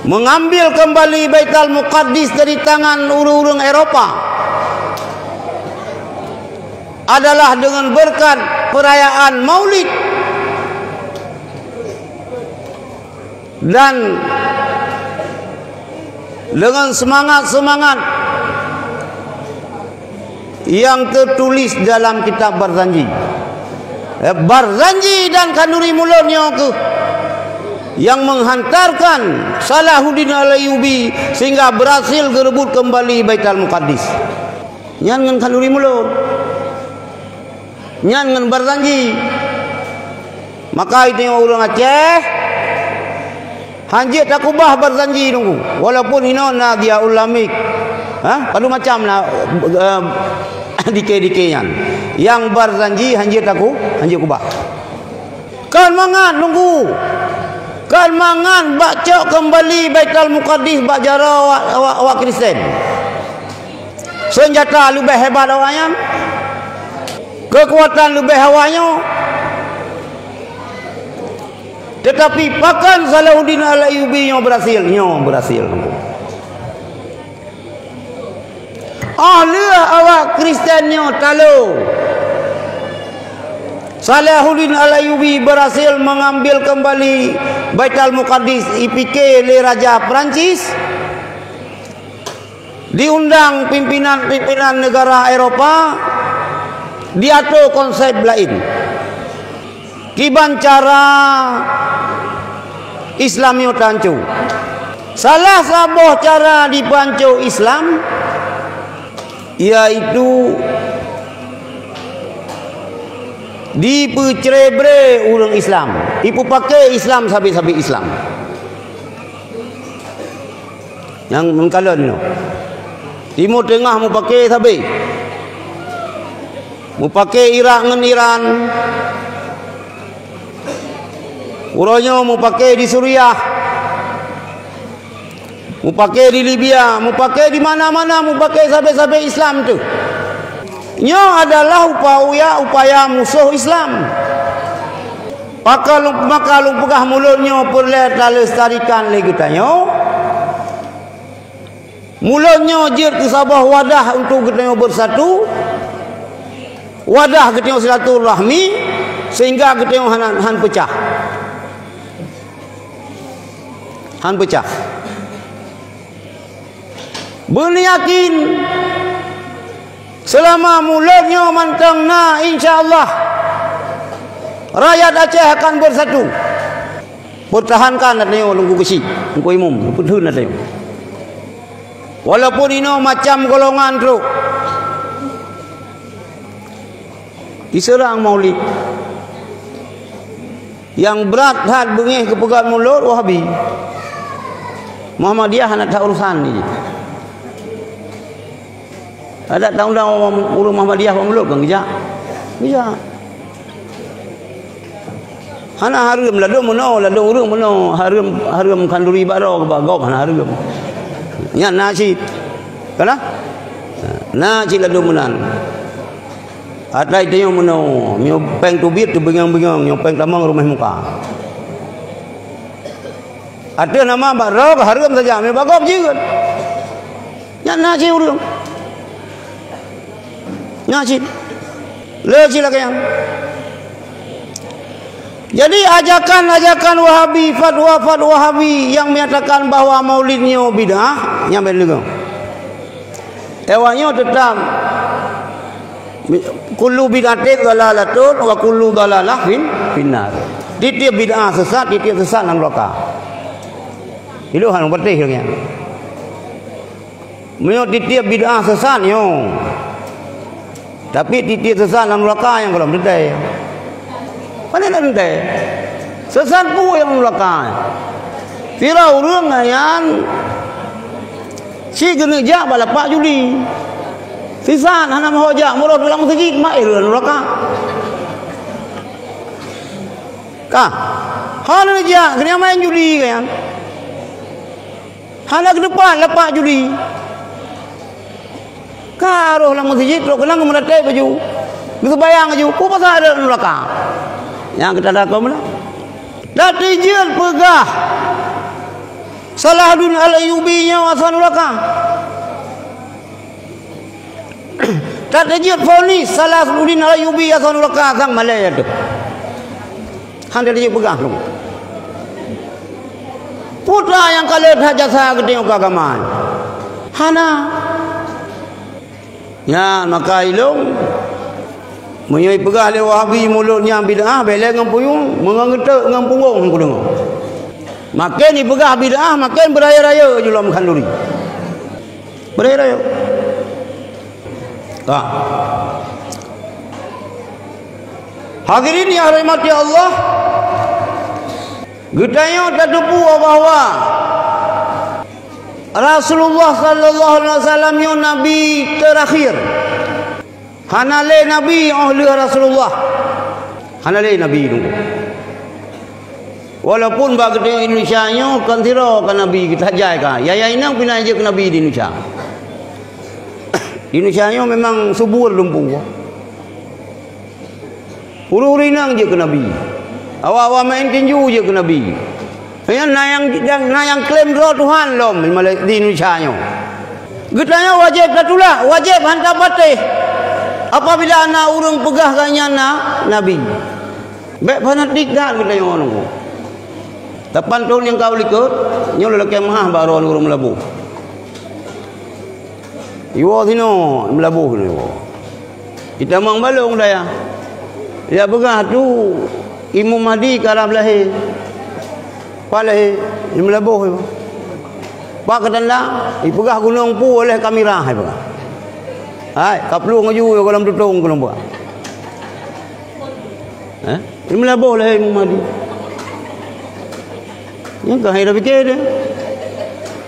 mengambil kembali Baitul Muqaddis dari tangan ureuëng-ureuëng Eropa adalah dengan berkat perayaan Maulid dan dengan semangat-semangat yang tertulis dalam kitab Barzanji. Eh, Barzanji dan khanduri mulod nyoe keuh yang menghantarkan Salahuddin Al-Ayyubi sehingga berhasil gerebut kembali Baitul Muqaddis. Nyan ngon khanduri mulod. Nyan ngon Barzanji. Maka itu ureuëng Aceh, hanjeuet takubah Barzanji nunggu. Walaupun inoe na dia ulamik. Ha? Padum macam na, eh, dike-dike nyan. Yang Barzanji hanjeuet taku, hanjeuet kubah. Kan mangat nunggu. Kan mangat bak cok kembali Baitul Muqaddis bak jaroe awak, awak, awak Kristen. Senjata leubeh hebat awaknyan, keukuatan leubeh awaknyoe. Tetapi pakon Salahuddin Al-Ayyubi nyoe berhasil? Nyoe berhasil. Oh lheueh awak Kristen nyoe talo, Salahuddin Al-Ayyubi berhasil mengambil kembali Baitul Muqaddis, ipike lé raja Perancis. Diundang pimpinan-pimpinan negara Eropa, diatur konsep laén. Kiban cara Islam nyoe teuhanco. Salah saboh cara jipeuhanco Islam, yaitu jipeucrebre ureuëng Islam, jipeupake Islam sabe-sabe Islam. Nyang meukalon nyoe. Timur Teungah mupake sabe. Mupake Irak ngon Iran. Uroe nyoe mupake di Suriah. Mupake di Libya, mupake di mana-mana, mupake sabe-sabe Islam tu. Nyoe adalah upaya-upaya musoh Islam. Maka lôn, maka lôn peugah mulod nyoe peureulée talestarikan lé geutanyoe. Mulod nyoe jeuet keu saboh wadah untuk geutanyoe beusatu, wadah geutanyoe silaturahmi, sehingga geutanyoe hana, han peucah. Han peucah. Beuneuyakin, seulama mulod nyoe mantong na, insya Allah, rakyat Aceh akan beusatu. Peutahankan ata nyoe Teungku Geuchik, Teungku Imum, peuteuhon ata nyoe. Walaupun inoe macam golongan trok, diseurang Maulid. Nyang brat that beungéh geupeugét mulod Wahabi. Muhammadiyah hana that urusan jih. Adak taundang ureuëng Muhammadiyah bak mulod kan geujak? Geujak. Hana hareuem ladôm meunoe, ladôm ureuëng meunoe, hareuem, hareuem khanduri bak droe bak gob hana hareuem. Nyan na cit. Kana? Na cit ladôm meunan. Atai tanyoe meunoe, nyoe péng teubiet teubeungong-beungong, nyoe péng tamong rumoh muka. Ateueh nama bak droe hareuem saja, meu bak gob jeuet. Nyan na cit ureuëng. Na cit. Le cit lagée nyan. Jadi ajakan-ajakan Wahabi, fatwa-fatwa Wahabi yang menyatakan bahwa Maulid nyoe bid'ah, nyan bék deungoe. Awak nyoe teutap, kullu bid'atin dhalalatun wa kullu dhalalah fin, finnar. Tiep-tiep bid'ah sesat, tiep-tiep sesat lam neuraka. Ilôn han patéh lagée nyan. Meunyoe tiep-tiep bid'ah sesat nyoe, tapi tiep-tiep sesat lam neuraka nyang gohlom teuntée. Pane na teuntée? Sesat peue nyang lam neuraka? Sira ureuëng nyan si geuneuk jak bak lapak judi. Sisat hana meuhojak, meuroh dalam meuseujid, mak eh lam neuraka. Ka. Hana jak, keuneuk main judi kan. Hana keudeupan lapak judi. Ka roh lam meuseujid, trok keunan meuratéb laju. Geuseumayang laju. Peue pasal rot neuraka? Nyang geutandakom lah. Tateujeuet peugah Salahuddin Al-Ayyubi nyoe asoe neuraka. Tateujeuet vonis Salahuddin Al-Ayyubi asoe neuraka sang malée teuh. Hana teujeuet peugah lom. Peue nyang ka le that jasa geutanyoe keu agama? Hana. Nyan maka ilôn, meunyoe ipeugah lé Wahabi mulod nyan bid'ah, bék lé ngon puyueng, meungon geuteuk ngon punggong kudeungoe. Maken ipeugah bid'ah, maken beurayeuk-rayeuk ju lom khanduri. Beurayeuk-rayeuk. Ka. Hadirin yang dirahmati Allah, geutanyoe tateupeue bahwa Rasulullah sallallahu alaihi wasallam nyoe nabi teurakhir. Hana lé nabi óh lheueh Rasulullah. Hana lé nabi teungku. Walaupun bak geutanyoe Indonesia nyoe kon sidroe ka nabi, geutajai ka. Yahya inong pih na jeuet keu nabi di Indonesia. Di Indonesia nyoe memang subur lumpu. Ureuëng-ureuëng inong jeuet keu nabi. Awak-awak main tinju jeuet keu nabi. Nyan na nyang, na nyang klaim droe Tuhan lom di Indonesia nyoe. Geutanyoe wajéb tatulak, wajéb han tapatéh. Apabila na ureuëng peugah gobnyan na nabi, bék fanatik that geutanyoe nyoe. Lapan thon nyang ka u likot, nyoe lôn lakée meuáh bak droeneuh ureuëng Meulaboh. Iwoe sinoe, Meulaboh sinoe iwoe. Itamong balong dayah. Ya peugah tu Imum Mahdi karab lahé. Pat lahé, di Meulaboh iwoe. Pat keutanda, ipeugah gunong peue lheueh kamera, ipeugah. Hai, kaplueng laju iwoe goh lom tutong keunoe. Eh? Di Meulaboh lahé Imum Mahdi. Nyan ka hai tapike teuh.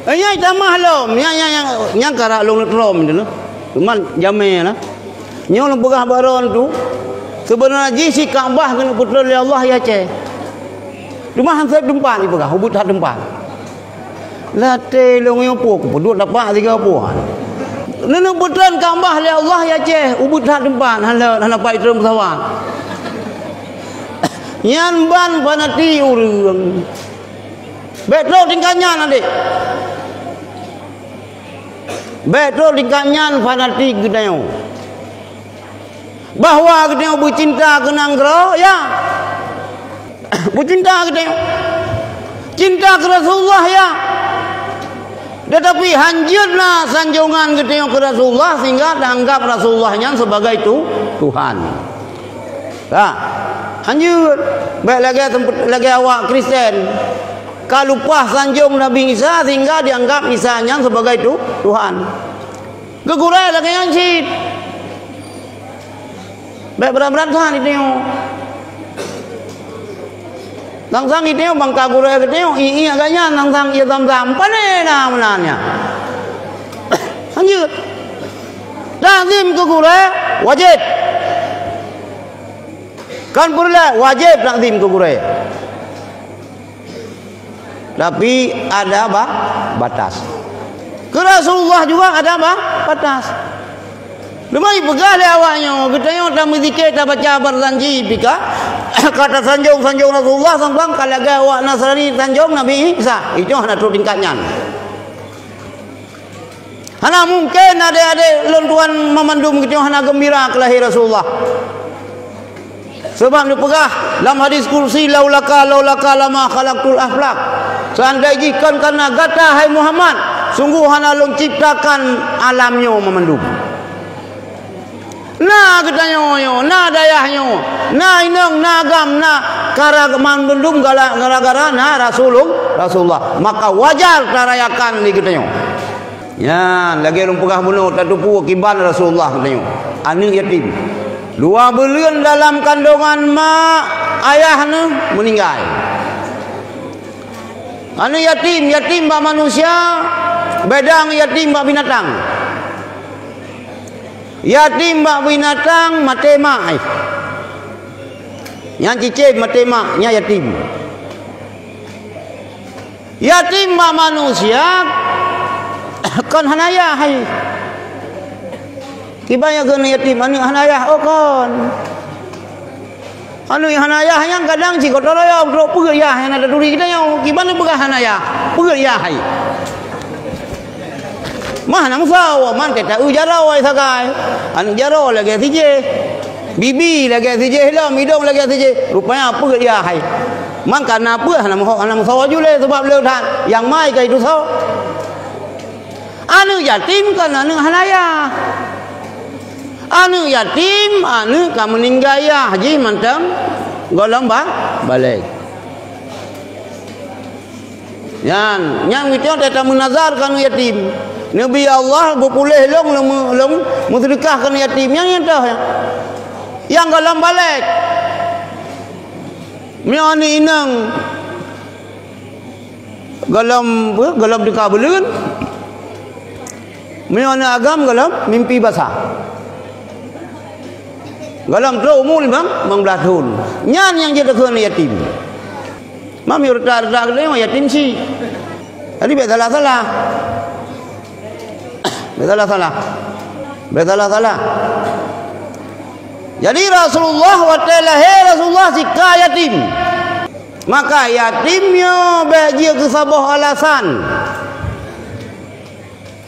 Eh, nyan tamah lom, nyan, nyan, nyan, nyan karab lôn lôn trom teuh. Cuman jamé lah. Nyoe lôn peugah bak droeneuh tu, seubeuna jih si Ka'bah keuneuk peutron lé Allah i Aceh. Teuma han sép teumpat ipeugah, ubit that teumpat. Latée lôn nyoe peue kupeuduek dapat tiga puan. Neuneuk peutron Ka'bah lé Allah i Aceh, ubit that teumpat, hana, hana pai treun pesawat. Nyan ban fanatik ureuëng. Bék trok tingkat nyan, adék. Bék trok tingkat nyan fanatik geutanyoe. Bahwa geutanyoe beucinta keu nanggroe, ya. Beucinta geutanyoe. Cinta keu Rasulullah, ya. Tetapi hanjeuet na sanjongan geutanyoe keu Rasulullah sehingga taanggap Rasulullah nyan sebagai tu-, Tuhan. Ha. Hanjeuet. Bék lagée temp-, lagée awak Kristen. Ka lumpah sanjong Nabi Isa sehingga dianggap Isa nyan sebagai tu-, Tuhan. Geugurée lagée nyan cit. Bék brat-brat that geutanyoe. Sang-sang geutanyoe bangka gurée geutanyoe, ié-ié geuh nyan sang-sang ié zam-zam. Pane na meunan nyan. Hanjeuet. Takzim keu gurée wajéb. Kon peureulée, wajéb takzim keu gurée. Tapi ada ba-, batas. Keu Rasulullah juga ada ba-, batas. Leumah jipeugah lé awak nyoe, geutanyoe tameuzikir, tabaca barzanji pih ka, ka tasanjong-sanjong Rasulullah sang-sang ka lagée awak Nasrani sanjong Nabi Isa. Itu hana trok tingkat nyan. Hana mungken adék-adék lôn tuan mamandum geutanyoe hana geumbira keu lahé Rasulullah. Sabab neupeugah lam hadis qudsi, "Laulaka, laulaka lama khalaqtul aflak." Seandai jih kon kareuna gata, hai Muhammad, sunggoh hana lôn ciptakan alam nyoe mamandum. Na geutanyoe nyoe, na dayah nyoe, na inong, na agam, na kara mandum-dum gala-, gara-gara na Rasulul-, Rasulullah. Maka wajar tarayakan di geutanyoe. Nyan, lagée lôn peugah bunoe, tateupeue kiban Rasulullah geutanyoe. Aneuëk yatim. Dua buleuen dalam kandongan mak ayah neuh meuninggai. Aneuëk yatim, yatim bak manusia, beda ngon yatim bak binatang. Yatim bak binatang maté mak, eh. Nyan cicém maté mak, nyan yatim. Yatim bak manusia, kon hana yah, hai. Kiban nyang keuneuk yatim, aneuëk hana yah, oh kon. Aneuëk hana yah nyan kadang cit gotong royong trok peuet yah nyang na taturi geutanyoe. Kiban neupeugah hana yah, peuet yah hai. Mah na meusawa, man teuta eu jaroe sagai. Aneuëk jaroe lagée sijéh. Bibi lagée sijéh lom, idong lagée sijéh. Rupanya peuet yah hai. Man kana peuet hana meuhok, hana meusawa julée sabab le that. Nyang mai ka itu sawa. Aneuëk yatim kon aneuëk hana yah. Aneuëk yatim, aneuëk ka meuninggai yah jih mantong gohlom ba-, balek. Nyan, nyan meuteumé tata meunazar keu aneuëk yatim. Neubi Allah beupuléh lôn, lôn, lôn meuseudeukah keu aneuëk yatim. Nyan, nyan toh, nyang gohlom balek. Meunyoe aneuëk inong gohlom, gohlom teuka buleuen. Meunyoe aneuëk agam gohlom mimpi basa. Gohlom trok umu limong, limong blaih thon. Nyan nyang jeuet takheun yatim. Mami reuta-reuta keudeh yatim cit. Jadi bék salah-salah. Bék salah-salah. Bék salah-salah. Jadi Rasulullah watée lahé Rasulullah sika yatim. Maka yatim nyoe bék jeuet keu saboh alasan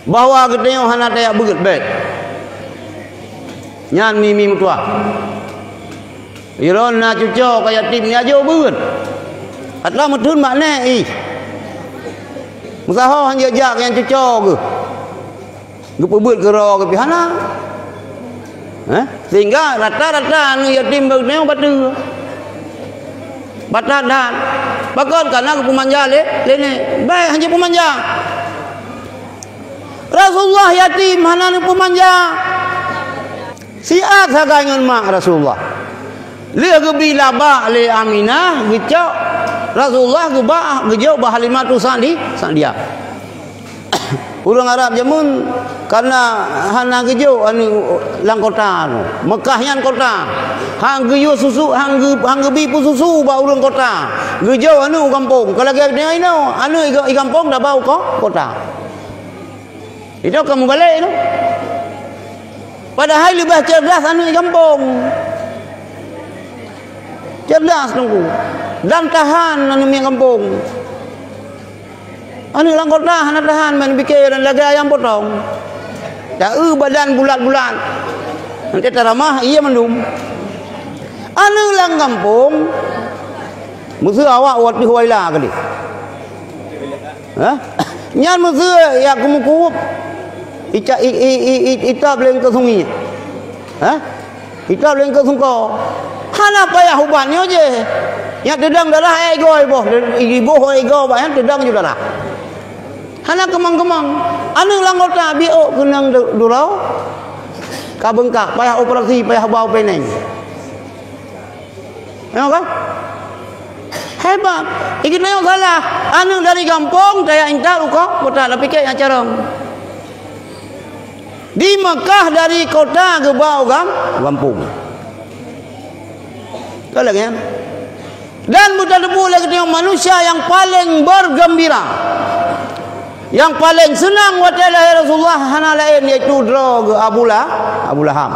bahwa geutanyoe hana tajak beuet, bék. Nyan mi-mi meutuah. Ilôn na cuco ka yatim, jak jok beuet. Atra meutheun bak nék ih. Meusaho han jijak nyang cuco geuh. Geupeubeuet keudroe geuh pih hana. Eh? Sehingga rata-rata aneuk yatim bak nyoe bateue. Batat that. Pakon? Karena geupeumanja lé, lé nèk. Bèk hanjeuet peumanja. Rasulullah yatim hana neupeumanja. Siat sagai ngon mak Rasulullah. Lheueh geubi labak lé Aminah, geucok Rasulullah, geubak, geujok bak Halimatu Sa'di-, Sa'diyah. Ureueng Arab jameun kana hana geujok aneuk lam kota nyoe. Meukah nyan kota. Han geuyue susu, han geu-, han geubi peususu bak ureueng kota. Geujok aneuk u gampông. Ka lagèe nyoe inoe, aneuk i ga-, i gampông taba u ko-, kota. Itu ka mubalek itu. Padahai leubeh cerdas aneuk i gampông. Cerdas Teungku. Dan tahan aneuk miet gampông. Aneuk lam kota hana tahan, main pike dan lagèe ayam potong. Taeu badan bulat-bulat. Nanti taramah, iya mandum. Aneuk lam gampông, meuseu awak watèe waila kali. Hah? Nyan meuseu yak keumukup. Ica-, i, i, i, i, itap lé keu sungi. Hah? Itap lé keu sungko. Hana payah ubat nyoe jih. Nyang teudong darah, eh, igoe iboh. Iboh, eh, igoe bak nyan teudong ju darah. Hana keumang-keumang. Aneuk lam kota biôk keunong du-, duroe. Ka beungkak, payah operasi, payah bau peneng. Nyoe kan? Hebat. Geutanyoe salah. Aneuk dari gampông, tajak intat u ko-, kota, tapike nyang carông. Di Mekah dari kota geuba u gam-, gampông. Ka lagèe nyan. Dan beutateupeu lé geutanyoe manusia nyang paleng bergembira, nyang paleng seunang watèe lahé Rasulullah hana laén, yaitu droe geuh Abu La-, Abu Lahab.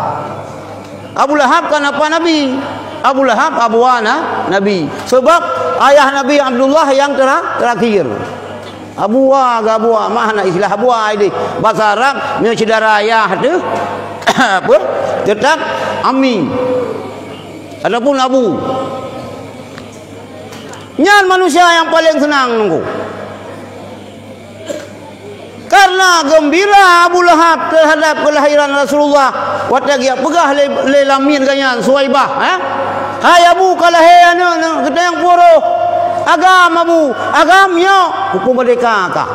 Abu Lahab kan apa Nabi? Abu Lahab abua na-, Nabi. Sebab ayah Nabi Abdullah nyang tera-, terakhir. Abua geuh abua, mah na istilah abua ideh. Basa Arab, meunyoe syedara ayah teuh, apa? Teutap ammi. Ataupun abu. Nyan manusia nyang paleng seunang nunggu. Karena geumbira Abu Lahab teuhadap keulahiran Rasulullah, watèe geujak peugah lé, lé lamiet geuh nyan, Suwaibah, eh? "Hai Abu, ka lahé aneuk, aneuk geutanyoe nyang peuroh. Agam Abu, agam nyoe, hukôm meurdéhka kah."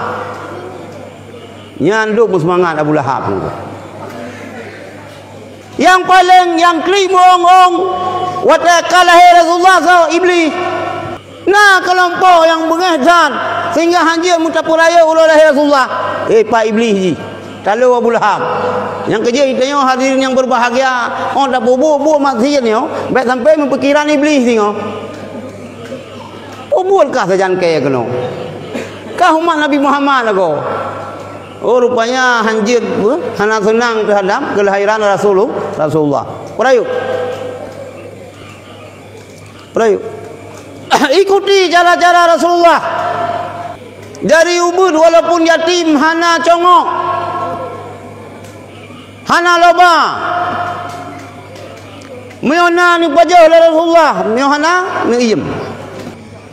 Nyan duek meuseumangat Abu Lahab. Nyang paleng, nyang klik meuong-ong, watèe ka lahé Rasulullah, soe? Iblih. Na keulompok nyang beungéh that, sehingga hanjeuet meutapeurayeuk uroe lahé Rasulullah. Eh, pat Iblih jih. Talo Abu Lahab. Nyang keujeuet geutanyoe hadirin nyang berbahagia, 'oh tapeubuet-buet maksiet nyoe, bèk sampoe meupeukiran Iblih singoh. Peubuet kah sajan kèe keunoe? Kah umat Nabi Muhammad lagoe? Oh, rupanya hanjeuet, hana seunang teuhadap keulahiran Rasulul-, Rasulullah. Peurayeuk. Peurayeuk. Ikuti cara-cara Rasulullah. Dari ubeut walaupun yatim hana congok. Hana loba. Meunyoe na neupajoh lé Rasulullah, meunyoe hana neuiem.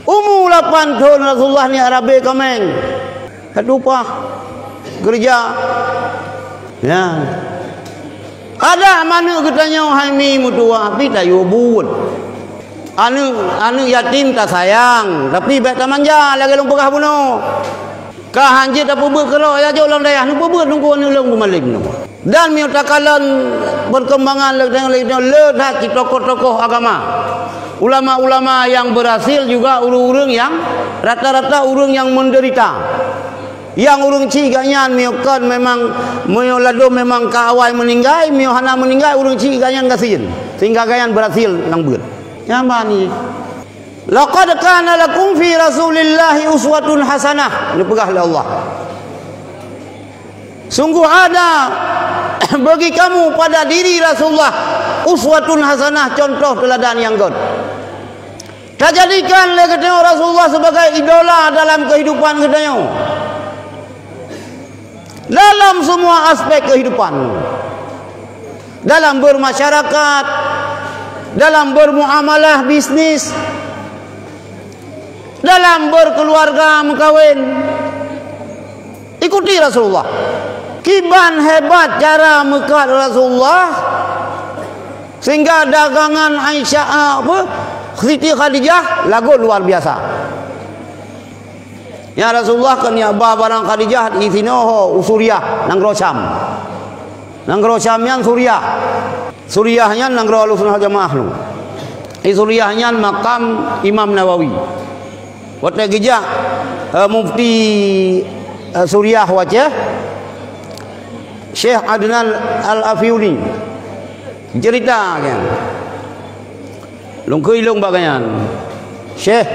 Umu lapan thon Rasulullah nyan rabe kaméng. Ka tumpah keureuja. Ya. Adak manök geutanyoe hai mi meutuwah pih tayue buet. Aneuk, aneuk yatim tasayang, tapi bèk tamanja lagèe lôn peugah bunoe. Ka hanjeuet tapeubeuet keudroe, ya jok lam dayah, neupeubeuet teungku aneuk lôn beumalém nyoe. Dan meunyoe takalon perkembangan lé, lé, lé, le that cit tokoh-tokoh agama. Ulama-ulama nyang berhasil juga ureueng-ureueng nyang rata-rata ureueng nyang menderita. Nyang ureueng chik geuh nyan meunyoe kon memang, meunyoe ladôm memang ka awai meuninggai, meunyoe hana meuninggai ureueng chik geuh nyan gasien. Sehingga geuh nyan berhasil nyang beuet. Nyan bani. "Laqad kana lakum fi Rasulillahi uswatun hasanah," neupeugah lé Allah. Sungguh ada bagi kamu pada diri Rasulullah uswatun hasanah, contoh teuladan nyang göt. Tajadikan lé geutanyoe Rasulullah sebagai idola dalam kehidupan geutanyoe. Dalam semua aspek kehidupan. Dalam bermasyarakat, dalam bermuamalah bisnis, dalam berkeluarga meukawen. Ikuti Rasulullah. Kiban hebat cara meukat Rasulullah, sehingga dagangan Aisyah, apa, Siti Khadijah lagot luar biasa. Ya Rasulullah kan ya ba barang Khadijah di sinoe ho u Suriah, nanggroe Syam. Nanggroe Syam nyan Suriah. Suriah nyan nanggroe Ahlussunnah Jamaah lom. Di Suriah nyan makam Imam Nawawi. Watée geujak, eh, mufti, eh, Suriah wacée, Syekh Adnan Al-Afyuni. Cerita kan. Lôn keu ilong bak nyan. Syekh,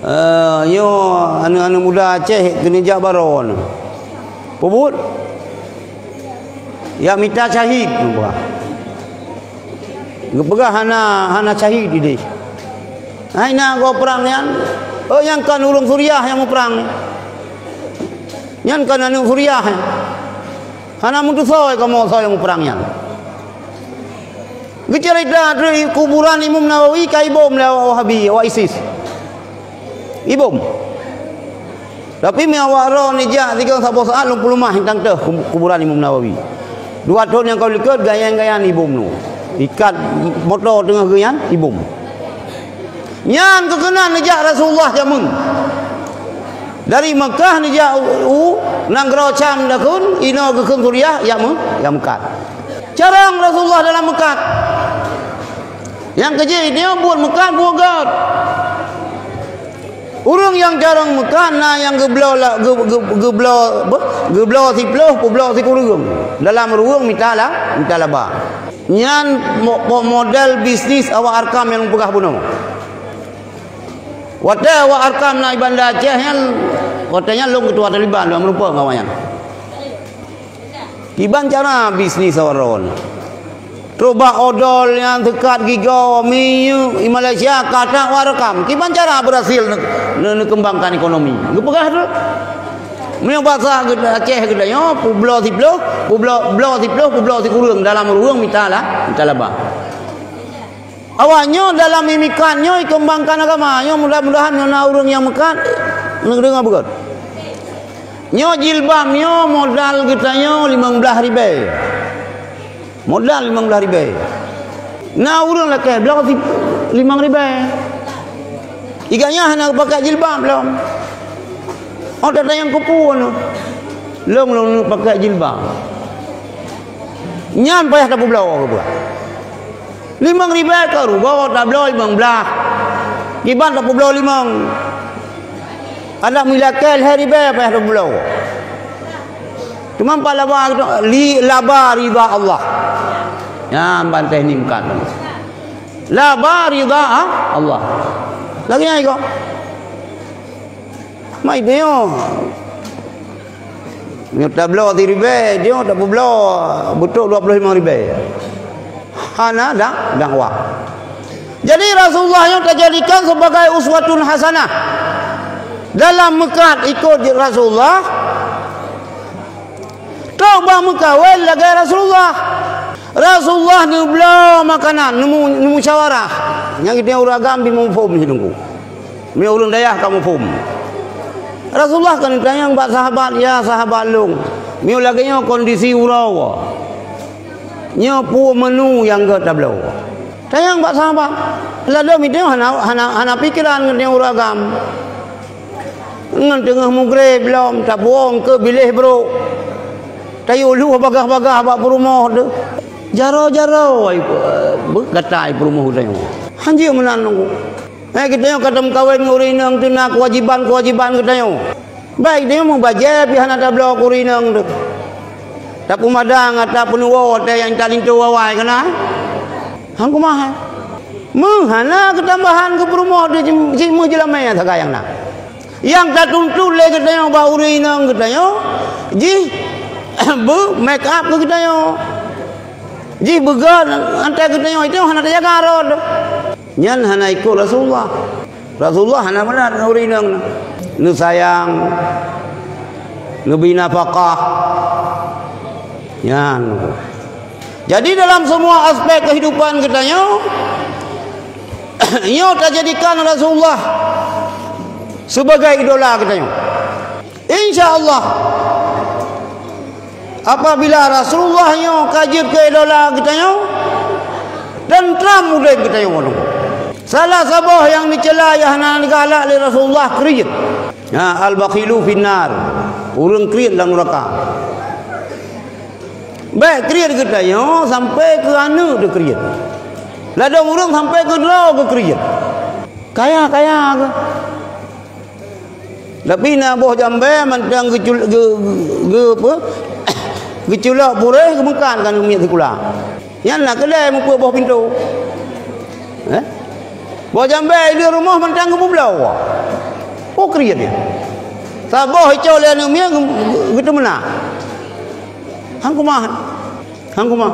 eh, nyoe aneuk-aneuk muda Aceh keuneuk jak baroe nyoe. Peubuet? Ya mita syahid, geupeugah hana, hana syahid ideh. Hai na goe prang nyan, oh, nyang kan ureuëng Suriah nyang muprang. Nyan kan aneuk Suriah. Hana meutusoe kamoe soe nyang muprang nyan. Geucerita treuk kuburan Imam Nawawi ka ibom lé awak Wahabi, awak ISIS. Ibom. Tapi mi awak roh nijak tiga saboh saat lom puluh mah intang teuh kuburan Imam Nawawi. Dua thon nyang ka likot gayan-gayan ibom nu. Ikat moto teungoh geuyan ibom. Nyan keukeunang neujak Rasulullah jameun. Dari Mekah neujak u, u nanggroe Syam dakun, inoe geukheun Suriah, jak meu, jak meukat. Carông Rasulullah dalam meukat. Nyang keujeuet nyoe buet meukat buet gét. Ureuëng nyang carông meukat na nyang geubloe la, geu, geu, geubloe, beh, geubloe siploh, peubloe sikureueng. Dalam ruweueng mita la, mita laba. Nyan mo-, mo-, model bisnis awak Arkam nyang peugah bunoe. Watée awak Arkam na i Banda Aceh nyan, watée nyan lôn keutua Taliban, lôn meurumpok ngon awak nyan. Kiban cara bisnis awak droe nyan. Trok bak odol nyang teukat gigoe, minyeuk, i Malaysia, ka that awak Arkam. Kiban cara berhasil ne-, ne-, neukeumbangkan ekonomi. Geupeugah tu. Meunyoe basa geu-, Aceh geutanyoe, peubloe siploh, peubloe, bloe siploh, peubloe sikureueng dalam ruweueng mita la, mita laba. Awak nyoe dalam imikat nyoe ikeumbangkan agama. Nyoe mudah-mudahan nyoe na ureuëng nyang meukat, neudeungoe beugét. Nyoe jilbab nyoe modal geutanyoe limong blaih ribée. Modal limong blaih ribée. Na ureuëng lakée bloe si limong ribée. Iga nyan hana geupakai jilbab lom. Oh, tata nyang kupu anu. Lôn, lôn pakai jilbab. Nyan payah tapeubloe geupeugah. Limong ribée ka rugoe tabloe limong blaih. Kiban tapeubloe limong. Adak meulakée lhée ribée payah tapeubloe. Teuma pat laba, li, laba ridha Allah. Nyan ban teknik meukat. Laba ridha Allah. Lagée nyan iko. Mai tanyoe. Nyoe tabloe siribée, nyoe tapeubloe beutôi dua puluh lima ribée. Hana da-, dakwah. Jadi Rasulullah nyoe tajadikan sebagai uswatun hasanah. Dalam meukat ikot Rasulullah, trok bak meukawen lagée Rasulullah. Rasulullah neubloe makanan, neumu-, neumusyawarah. Nyang geutanyoe ureuëng agam bi muphom sidungku. Meunyoe ureuëng dayah ka muphom. Rasulullah kan neutanyong bak sahabat, "Ya sahabat lôn, meunyoe lagée nyoe kondisi uroe, nyoe peue menu nyang gét tabloe?" Tanyong bak sahabat. Ladôm geutanyoe hana, hana, hana pikeran geutanyoe ureuëng agam. Ngon teungoh mugreb lom, tapuwong keu biléh brok. Tayue lheueh bagah-bagah bak peurumoh teuh. Jaroe-jaroe, ai, beuh gata, ai, peurumoh geutanyoe. Hanjeuet meunan nunggu. Eh, geutanyoe ka tameukawen ngon ureuëng inong teuh na keuwajéban-keuwajéban geutanyoe. Bék geutanyoe meubajée pih hana tabloe keu ureuëng inong teuh. Tapeumadang ata peunuwoe watée nyang talinto awai keunan. Han kumaha. Meuhana keutambahan keu peurumoh teuh cit meuh jeulamée sagai nyang na. Nyang tatuntut lé geutanyoe bak ureuëng inong geutanyoe, jih beu make up keu geutanyoe. Jih beugét antai geutanyoe, itu hana tajaga rot. Nyan hana ikot Rasulullah. Rasulullah hana meunan ngon ureuëng inong. Neusayang, neubri nafakah. Nyan. Jadi dalam semua aspek kehidupan geutanyoe, nyoe tajadikan Rasulullah sebagai idola geutanyoe. Insya Allah, Apabila Rasulullah nyoe ka jeuet keu idola geutanyoe, teuntram udeb geutanyoe nyoe. Salah saboh nyang neucela nyang hana galak lé Rasulullah kriet. Ha, al-bakhilu finnar. Ureuëng kriet lam nuraka. Bék kriet geutanyoe sampai keu aneuëk teu kriet. Ladom ureuëng sampai keu droe geukriet. Kaya-kaya geuh. Tapi na boh jambée mantong geucul-, geu-, geu-, apa? Geuculok puréh geumeukat ngon miet sikula. Nyan na keudée mupeue boh pintoe. Eh? Boh jambée i lheueh rumoh mantong geupeubloe. Oh, kriet nyan. Saboh icok lé aneuëk miet geu-, geuteumeunak. Han kumat. Han kumat.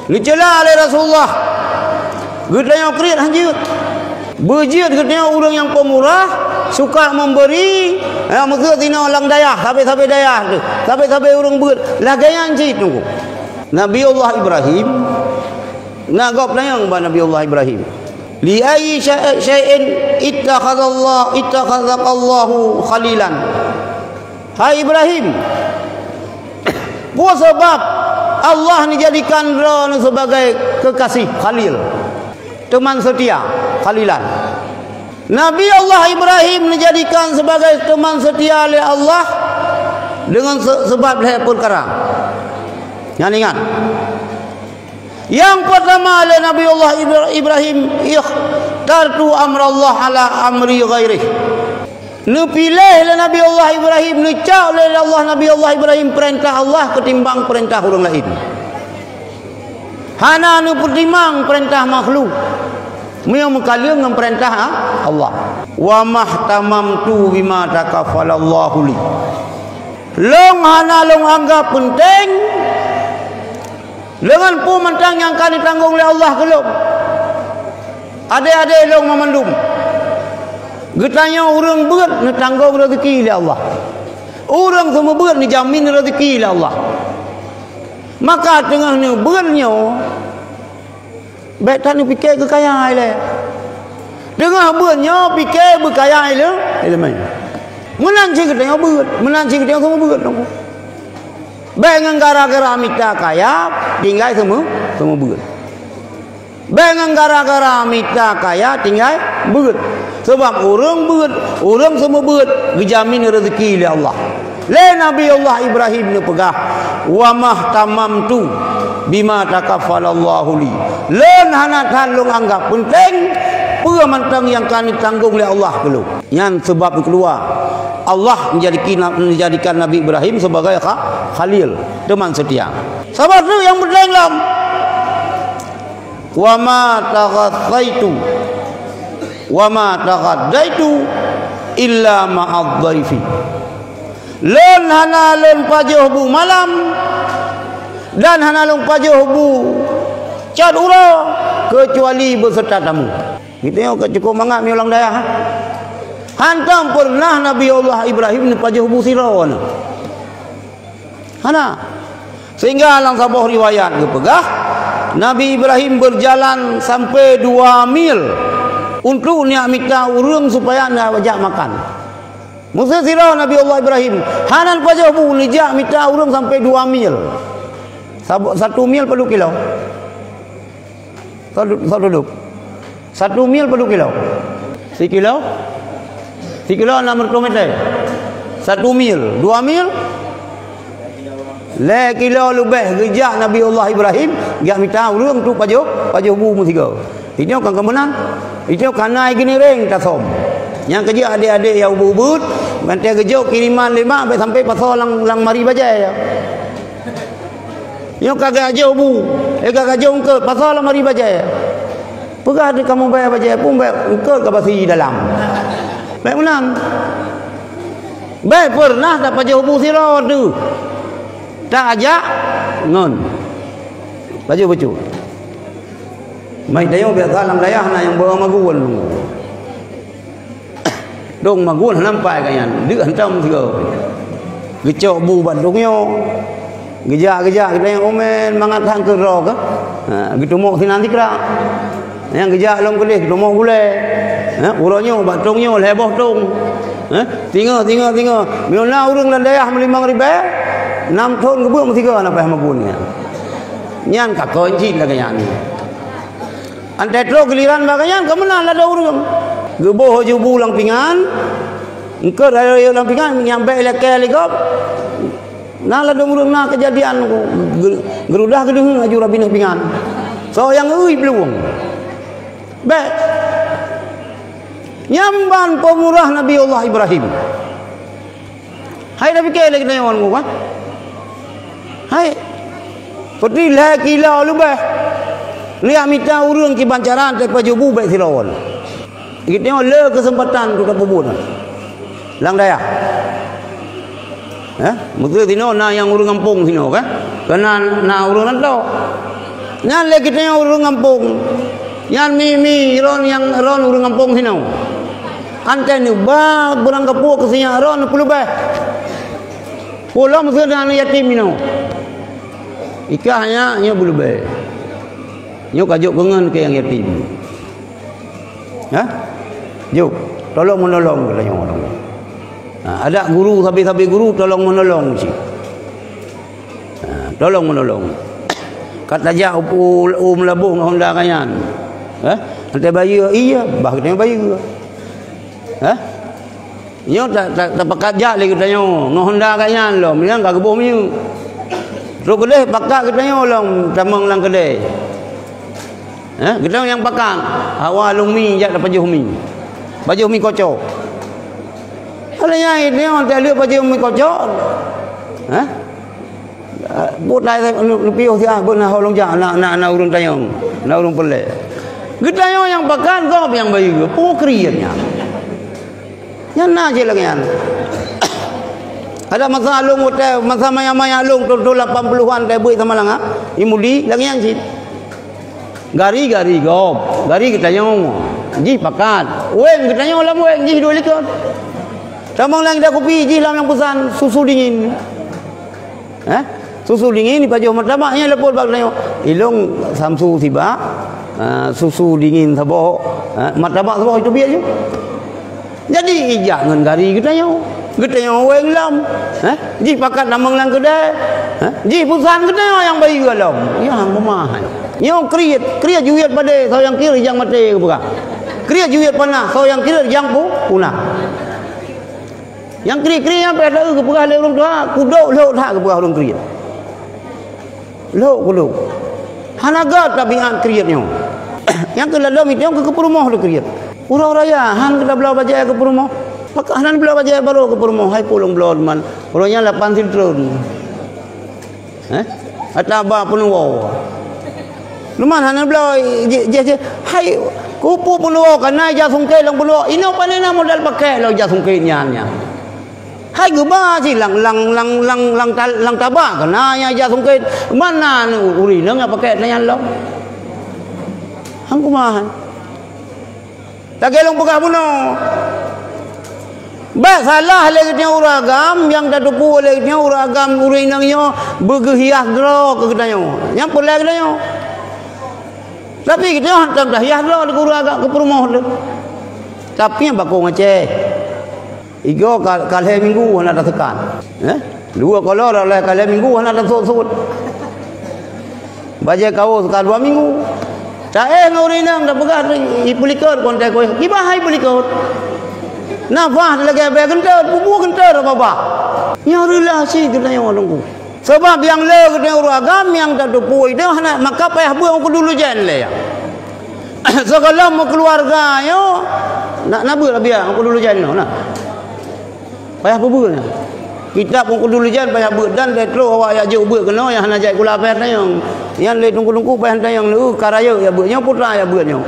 Neucela lé Rasulullah. Geutanyoe kriet han jeuet. Beujeuet geutanyoe ureuëng nyang peumurah, suka memberi, nyang meuseuti inoe lam dayah, sabe-sabe dayah teuh, sabe-sabe ureuëng beuet. Lagée nyan cit teungku. Nabi Allah Ibrahim, na gob tanyong bak Nabi Allah Ibrahim. Li ayyi sya-, syai'in ittakhadallah-, ittakhadhakallahu khalilan. Hai Ibrahim, peue sabab Allah neujadikan droeneuh sibagai keukasih, khalil, teuman seutia, khalilan? Nabi Allah Ibrahim neujadikan sibagai teuman seutia lé Allah deungon se-, sabab lhée peukara. Nyan ingat. Nyang peurtama lé Nabi Allah Ibra-, Ibrahim, "Ikhtartu amrallah ala amri ghairih." Neupiléh lé Nabi Allah Ibrahim, neucok lé Allah Nabi Allah Ibrahim peurintah Allah keutimbang peurintah ureuëng laén. Hana neupeutimang peurintah makhluk meunyoe meukaleueng ngon peurintah, ah, Allah. "Wa mahtamamtu bima takaffalallahu li." Lôn hana lôn anggab peunteng deungon peue mantong nyang ka neutanggong lé Allah keu lôn. Adé-adé lôn meumandum. Geutanyoe ureuëng beuet neutanggong rezeki lé Allah. Ureuëng seumeubeuet neujamin rezeki lé Allah. Maka teungoh neubeuet nyoe, bék that neupike keu kaya ilée. Teungoh beuet nyoe pike beukaya ilée, ileumé. Meunan cit geutanyoe beuet, meunan cit geutanyoe seumeubeuet. Bék ngon gara-gara mita kaya tinggai seumeu-, seumeubeuet. Bék ngon gara-gara mita kaya tinggai beuet. Sabab ureuëng beuet, ureuëng seumeubeuet geujamin rezeki lé Allah. Lé Nabi Allah Ibrahim neupeugah, "Wa mahtamamtu bima takaffalallahu li." Lôn hana that lôn anggab peunteng peue mantong nyang ka neutanggong lé Allah keu lôn. Nyan sabab keudua, Allah menjadi-, menjadikan Nabi Ibrahim sebagai kha-, khalil, teman setia. Sabab tu nyang peunteng lom. "Wa ma taghaddaitu, wa ma taghaddaitu illa ma'adh dhaifi." Lôn hana lôn pajoh bu malam dan hana lôn pajoh bu cot uroe keucuali beuseureuta tamu. Geutanyoe ka cukup mangat meunyoe lam dayah. Hantom peureunah Nabi Allah Ibrahim neupajoh bu sidroe aneuk. Hana. Sehingga lam saboh riwayat geupeugah, Nabi Ibrahim berjalan sampai dua mil untuk neujak mita ureuëng supaya neujak makan. Meuseuti sidroe Nabi Allah Ibrahim hana neupajoh bu, neujak mita ureuëng sampai dua mil. Sab-, satu mil padum kilo? Satu, satu dub. Satu mil padum kilo? Sikilo? Sikilo enam ratus meter. Satu mil, dua mil? Lhée kilo leubeh geujak Nabi Allah Ibrahim, geujak mita ureuëng untuk pajoh, pajoh bu meusigoe. Inyoe kan keumeunan. Inyoe ka na geuneureng tasöm. Nyang keujeuet adék-adék nyang ubit-ubit, mantong geujok kiriman lé mak, bék sampai pasoe lam, lam mari bajée. Nyoe ka geujoh bu, eh, ka geujoh eungkôt, pasoe lam mari bajée. Peugah di kamoe bajée, bajée pun bék eungkôt ka basi dalam. Bék meunan. Bék peureunah tapajoh bu sidroe teuh. Tajak ngon pajoh bacut. Mai tanyoe biasa lam dayah na nyang bawa magun. Dong magun hana ampai ka nyan, deuk hantom sigoe. Geucok bu bak dong nyoe. Geujak-geujak geutanyoe umen mangat han keudroe keuh. Ha, geutumoh sinan sikrak. Nyang geujak lom keudeh geutumoh gulée. Ha, uroe nyoe bak tong nyoe lhée boh tong. Ha, singoh, singoh, singoh. Meunyoe na ureuëng lam dayah meulimong ribée, Nam thon geubeuk meusigoe na payah magun nyan. Nyan ka kon cit lagée nyan. Antée trok giliran bak nyan ka meunan ladôm ureuëng. Geuboh jubu lam pingan, eungkot rayeuk lam pingan, nyang bék ilakée lé gob. Na ladôm ureuëng na keujadian, geu-, geurudah geudeuhe laju rabinéh pingan. Soe nyang eu i plueng. Bék. Nyan ban peumurah Nabi Allah Ibrahim. Hai tapike lé geutanyoe ngon geuh, kan? Hai. Peuti lhée kilo leubeh. Liak mita ureuëng kiban cara teupajobu bék sidroe. Geutanyoe le keuseumpatan untuk tapeubuet. Lam dayah. Eh, meuseu sinoe na nyang ureuëng gampông sinoe, kan? Keunan na ureuëng nan tok. Nyan lé geutanyoe ureuëng gampông. Nyan mi-mi ron nyang ron ureuëng gampông sinoe. Antée neuba beurangkapeue keusiyak ron peuleubeh. Pulo meuseu na yatim inoe. Ikah nyan nyoe beuleubeh. Nyoe ka jok keungeun keu nyang yatim. Ha? Jok, tolong menolong geutanyoe. Ha, adak guru sabe-sabe guru tolong menolong cit. Ha, tolong menolong. Ka tajak u, u, u Meulaboh ngon honda geuh nyan. Ha? Antée bayeue, iya, bah geutanyoe bayeue. Ha? Nyoe ta-, ta-, tapakat jak lé geutanyoe ngon honda geuh nyan lom, nyan ka geuboh minyeuk. Trok keudeh pakat geutanyoe lom tamong lam keudè. Eh, geutanyoe nyang pakat, hawa lôn mi jak tapajoh mi. Pajoh mi kocok. Oleh nyan, geutanyoe taleuek pajoh mi kocok. Eh? Buet lai, lu-, lupiôh siah, beuet na ho lôn jak, na, na, na ureuëng tanyong, na ureuëng peureulée. Geutanyoe nyang pakat, gob nyang bayeue, peue kriet nyan. Nyan na cit lagée nyan. Ada masa lôn watée, masa maya-maya lôn, thon-thon lapan puluhan, watée beuet sama langa, i Mudi, lagée nyan cit. Gari, gari gob, gari geutanyoe. Jih pakat. Wéng geutanyoe lam wéng, jih dua likot. Tamong lam ida kupi, jih lam nyang peusan, susu dingin. Eh? Susu dingin dipajoh martabak, nyan lapor bak geutanyoe. Ilong samsu sibak, ah, susu dingin saboh, eh, martabak saboh, itu biasa. Jadi, ijak ngon gari geutanyoe. Geutanyoe wéng lom. Eh? Jih pakat tamong lam keudè. Eh? Jih peusan geutanyoe nyang bayeue lom. Ya, meumah. Nyoe kriet, kriet jeuet padé, soe nyang kriet nyang maté geupeugah. Kriet jeuet panah, soe nyang kriet nyang pu-, punah. Nyang kriet-kriet nyan payah taeu geupeugah lé ureuëng tuha, kudok lhok that geupeugah ureuëng kriet. Lhok kudok. Hana gét tabiat kriet nyoe. Nyang keu ladom itu nyang keu keupeureumoh lé kriet. Uroe raya han geutabloe bajée keupeureumoh. Pakak hana bloe bajée barô keupeureumoh, hai pulung bloe man. Uroe nyan lapan sintreun. Eh? Ata ba peunuwoe. Luman hana bloe, je, je, je. Hai, kupu peunuwoe, kana ija sungkét lam peunuwoe. Inoe pane na modal pakai lom ija sungkét nyan, nyan. Hai geuba cit lam, lam, lam, lam, lam ta-, lam taba, kana ija sungkét. Mana ni u-, ureuëng nyang pakai nyan lom. Hang kumaha. Lagée lôn peugah bunoe. Bék salah lé geutanyoe ureuëng agam, nyang tateupeue lé geutanyoe ureuëng agam, ureuëng inong nyoe beugeuhias droe keu geutanyoe. Nyang peureulée geutanyoe. Tapi geutanyoe hantom tahias droe keu ureuëng agam, keu peurumoh teuh. Tapi nyang bakong Aceh. Igoe ka, ka lhée minggu hana taseukan. Eh? Dua kolor lhée ka lhée minggu hana tasot-sot. Bajée kawöh seuka dua minggu. Taéh ngon ureuëng inong tapeugah i peulikot kon teuh kueh. Kiban hai peulikot. Nafah lagée bée geuntot, bubu geuntot babah. Nyoe reulah cit geutanyoe Teungku. Sabab nyang le geutanyoe ureuëng agam nyang tateupeue nyoe hana maka payah beuet ngon keudulujen lé. Sigohlom meukeuluwarga nyoe na, na beuet rabiah ngon keudulujen nyoe na. Payah peubeuet nyan. Kitab Ungku Dulujan payah beuet dan lé troh awak jak jok beuet keunoe nyang hana jak sikula payah tanyong. Nyan lé teungku-teungku payah tanyong lé, ka rayeuk jak beuet nyoe, putra jak beuet nyoe.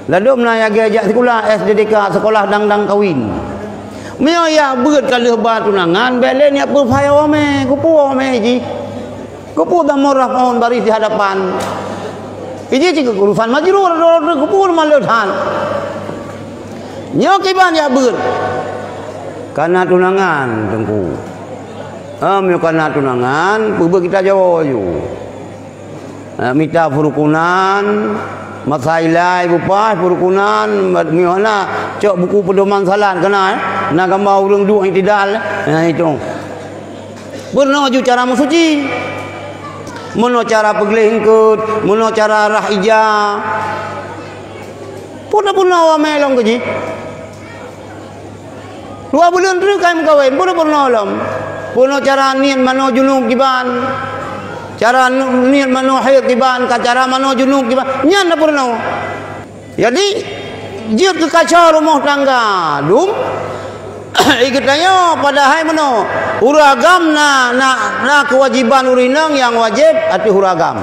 Ladôm na nyang lagée jak sikula S D D K, sekolah dang-dang kawin. Meunyoe jak beuet ka lheueh ba tunangan, bék lé neujak peuphai awak mé, kupeue awak mé jih. Keupeue tamurah pohon baris di hadapan? Iji cit keu urusan majrur, keupeue maleuet han. Nyoe kiban jak beuet. Kana tunangan, Teungku. Em, nyoe kana tunangan, peubeuet kita Jawa ju. Eh, mita peurukunan, masa ilai beupaih peurukunan, nyoe na cok buku pedoman salat kana, eh. Na gamba ureuëng duek itidal, eh. Nah, itu. Peurunoe ju cara meusuci. Meunoe cara peugleh eungkôt, meunoe cara rhah ija. Peue na peurunoe awai lom keu jih? Dua buleuen treuk ka meukawen, peue na peurunoe lom? Peurunoe cara niet manoe junub kiban? Cara nu-, niet manoe haid kiban, ka cara manoe junub kiban? Nyan na peurunoe. Jadi, jeuet keu kaco rumoh tangga dum, i geutanyoe padahai meunoe, ureuëng agam na, na, na keuwajéban ureuëng inong nyang wajéb ateueh ureuëng agam.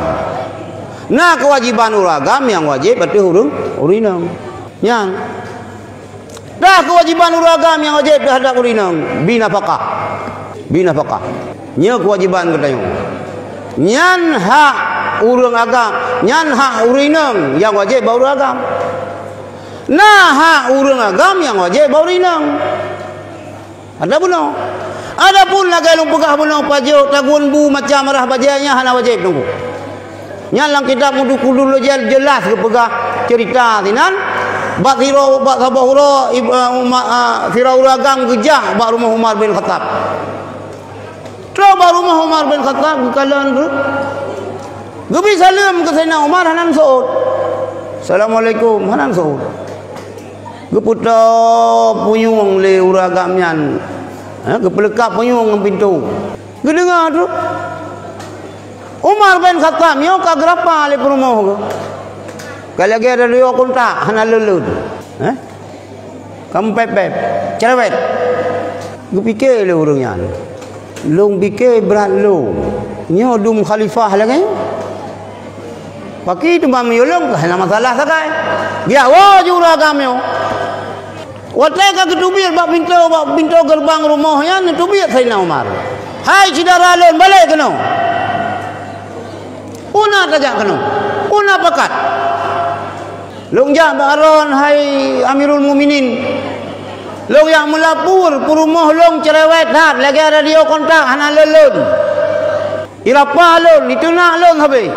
Na keuwajéban ureuëng agam nyang wajéb ateueh ureuëng, ureuëng inong. Nyan. Dah keuwajéban ureuëng agam nyang wajéb teuhadab ureuëng inong, bi nafakah. Bi nafakah. Nyoe keuwajéban geutanyoe. Nyan hak ureuëng agam, nyan hak ureuëng inong nyang wajéb bak ureuëng agam. Na hak ureuëng agam nyang wajéb bak ureuëng inong. Ada bunoe. Adapun lagée lôn peugah bunoe pajoh, tagun bu macam rhah bajée nyan hana wajéb teungku. Nyan lam kitab Mudukudul Lojal jeulaih geupeugah ceurita sinan. Bak sidroe, bak saboh uroe, ib-, eh, uma-, eh, sidroe ureuëng agam geujak bak rumoh Umar bin Khattab. Troh bak rumoh Umar bin Khattab geukalon tu. Geubi saleuem keu Saidina Umar hana neuseuôt. "Assalamualaikum," hana neuseuôt. Geupeutoe punyueng lé ureuëng agam nyan. Ha, geupeuleukat punyueng ngon pintoe. Geudeungoe tu. Umar bin Khattab nyoe ka geurapa lé peurumoh geuh. Ka lagée radio kontak hana leuleuen. Eh? Ka meupép-pép, cerewet. Geupike lé ureuëng nyan. Lôn pike brat lôn. Nyoe dum khalifah lagée nyoe. Pakri teuma meuyuelong ka hana masalah sagai. Geujak woe ju ureuëng agam nyoe. Watée ka geuteubiet bak pintoe, bak pintoe geureubang rumoh nyan, neuteubiet Saidina Umar. "Hai syedara lôn, balek keunoe! Peue na tajak keunoe? Peue na pakat?" "Lôn jak bak droen, hai Amirul Mukminin. Lôn jak meulapor, peurumoh lôn cerewet that, lagée radio kontak hana leuleuen. Irapa lôn, iteunak lôn habéh.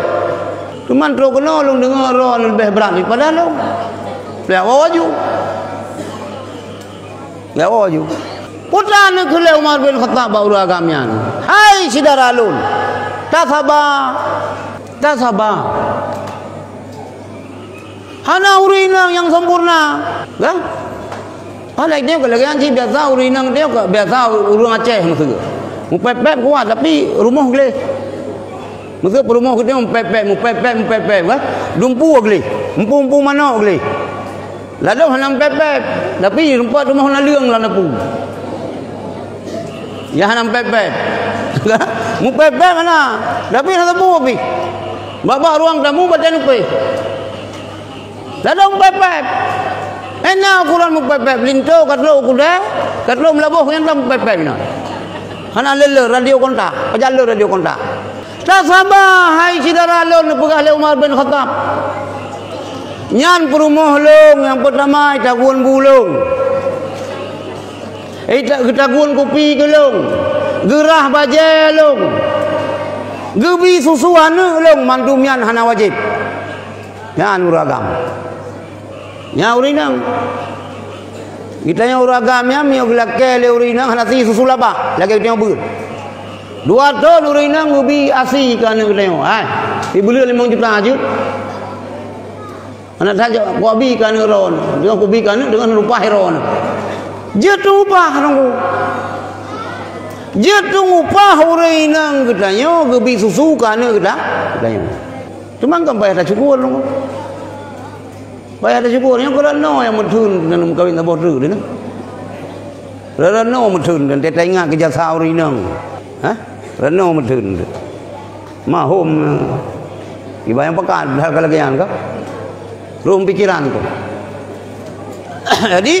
Teuma trok keunoe lôn deungoe droen leubeh brat daripada lôn." Lheueh woe ju. Lheueh woe ju. Peue ta neukheun lé Umar bin Khattab bak ureuëng agam nyan, "Hai syedara lôn, tasaba, tasaba." Hana ureuëng inong nyang sempurna, kan? Padahai geutanyoe ka lagée nyan cit biasa ureuëng inong geutanyoe ka biasa ureuëng Aceh meuseue. Meupép-pép kuat, tapi rumoh gleh. Meuseue peurumoh geutanyoe meupép-pép, meupép-pép, meupép-pép, kan? Dumpeue gleh, empu-empu manok gleh. Ladôm hana meupép-pép, tapi rumpok rumoh na leueng lam dapu. Ya hana meupép-pép. Meupép-pép hana, tapi hana teupeu pih. Bak-bak ruang tamu batée nupéh. Ladôm meupép-pép. Ena ukuran meupép-pép, linto ka trok u keudè, ka trok meulaboh nyang tam meupép-pép inoe. Hana lé-lé radio kontak, pajan lé radio kontak. Tasaba, hai syedara lôn, neupeugah lé Umar bin Khattab. Nyan peurumoh lôn nyang peutama, itagun bu lôn. Ita-, geutagun kupi keu lôn. Geurah bajée lôn. Geubi susu aneuëk lôn, mandum nyan hana wajéb. Nyan ureuëng agam. Nyan ureuëng inong. Geutanyoe ureuëng agam nyan meunyoe geulakée lé ureuëng inong hana sie susu labah, lagée geutanyoe beuet. Dua thon ureuëng inong geubi asi keu aneuëk geutanyoe. Hai, sibuleuen limong juta jeuet. Hana tajak kuabi keu aneuëk droeneuh, deungon kubi keu aneuëk deungon upah droeneuh. Jeuet tueng upah, Teungku. Jeuet tueng upah ureuëng inong geutanyoe geubi susu keu aneuëk geuta-, geutanyoe. Teuma kan payah tasyukur, Teungku. Payah tasyukur, nyoe keureuna nyang meutheun, na meukawen saboh treuk, deungon. Keureuna meutheun, dan teuingat keu jasa ureuëng inong. Hah? Keureuna meutheun. Mahom, iba nyang pakat, padahai ka lagée nyan ka. Rhom pikeran tu. Jadi,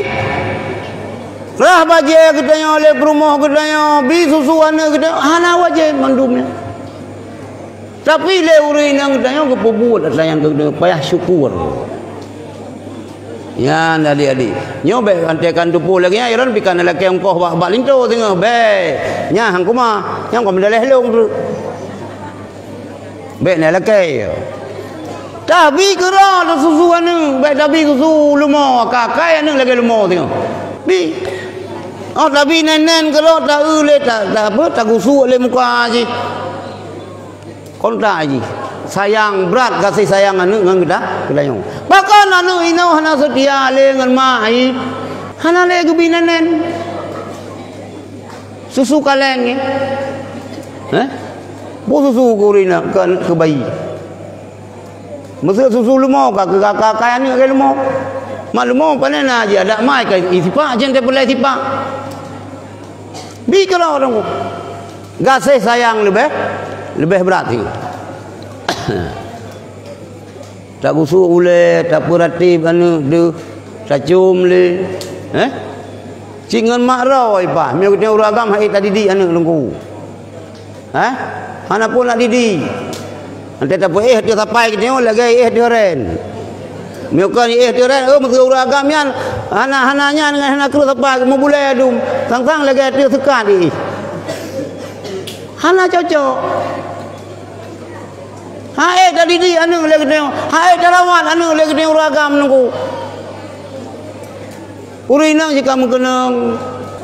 rhah bajée geutanyoe lé peurumoh geutanyoe, bi susu aneuëk geutanyoe, hana wajéb mandum nyan. Tapi lé ureuëng inong geutanyoe geupeubuet atra nyang geutanyoe payah syukur. Nyan adik-adik. Nyoe bék antekan teupeu lagée nyan, Iron pih ka neulakée ongkoh bak, bak linto teungoh. Bék. Nyan hang kuma. Nyan ka meudaleh lôn tu. Bék neulakée. Tabi keudroe susu aneuëk, bék tabi susu leumo, ka-, kai aneuëk lagée leumo teungoh. Bi. Oh, tapi nenen keudroe ta-eu lé, ta, ta apa, tagusuk lé muka jih. Kontak jih. Sayang brat gaséh sayang aneuëk ngon geuta, geutanyoe. Bahkan aneuëk inoe hana seutia lé ngon mak jih. Hana lé geubi nenen. Susu kaleng, eh? Eh? Bôh susu keu ureuëng inong, keu, keu bayi. Meuseu susu leumo ka, ka, ka, ka aneuëk lé leumo. Mak leumo pane na jih, adak mai ka isipak, jen teupeulai sipak. Bi keudroe ureuëng. Gaséh sayang leubeh, leubeh brat jih. Tagusuk ulée, tapeuratéb aneuëk deuh, tacôm lé. Eh? Cit ngon mak droe ipah, meunyoe geutanyoe ureuëng agam han ék tadidik aneuëk teungku. Eh? Hana phon nak didik. Nanti tapeuéh teuh sapai geutanyoe lagée éh teuh ren. Meunyoe kon éh teuh ren, oh, meuseu ureuëng agam nyan, hana, hana nyan ngon hana kreueh sapai, meubulée adum, sang-sang lagée teuh seukat jih. Hana cocok. Han ék tadidik aneuëk lé geutanyoe, han ék tarawat aneuëk lé geutanyoe ureuëng agam teungku. Ureuëng inong jih ka meukeunong,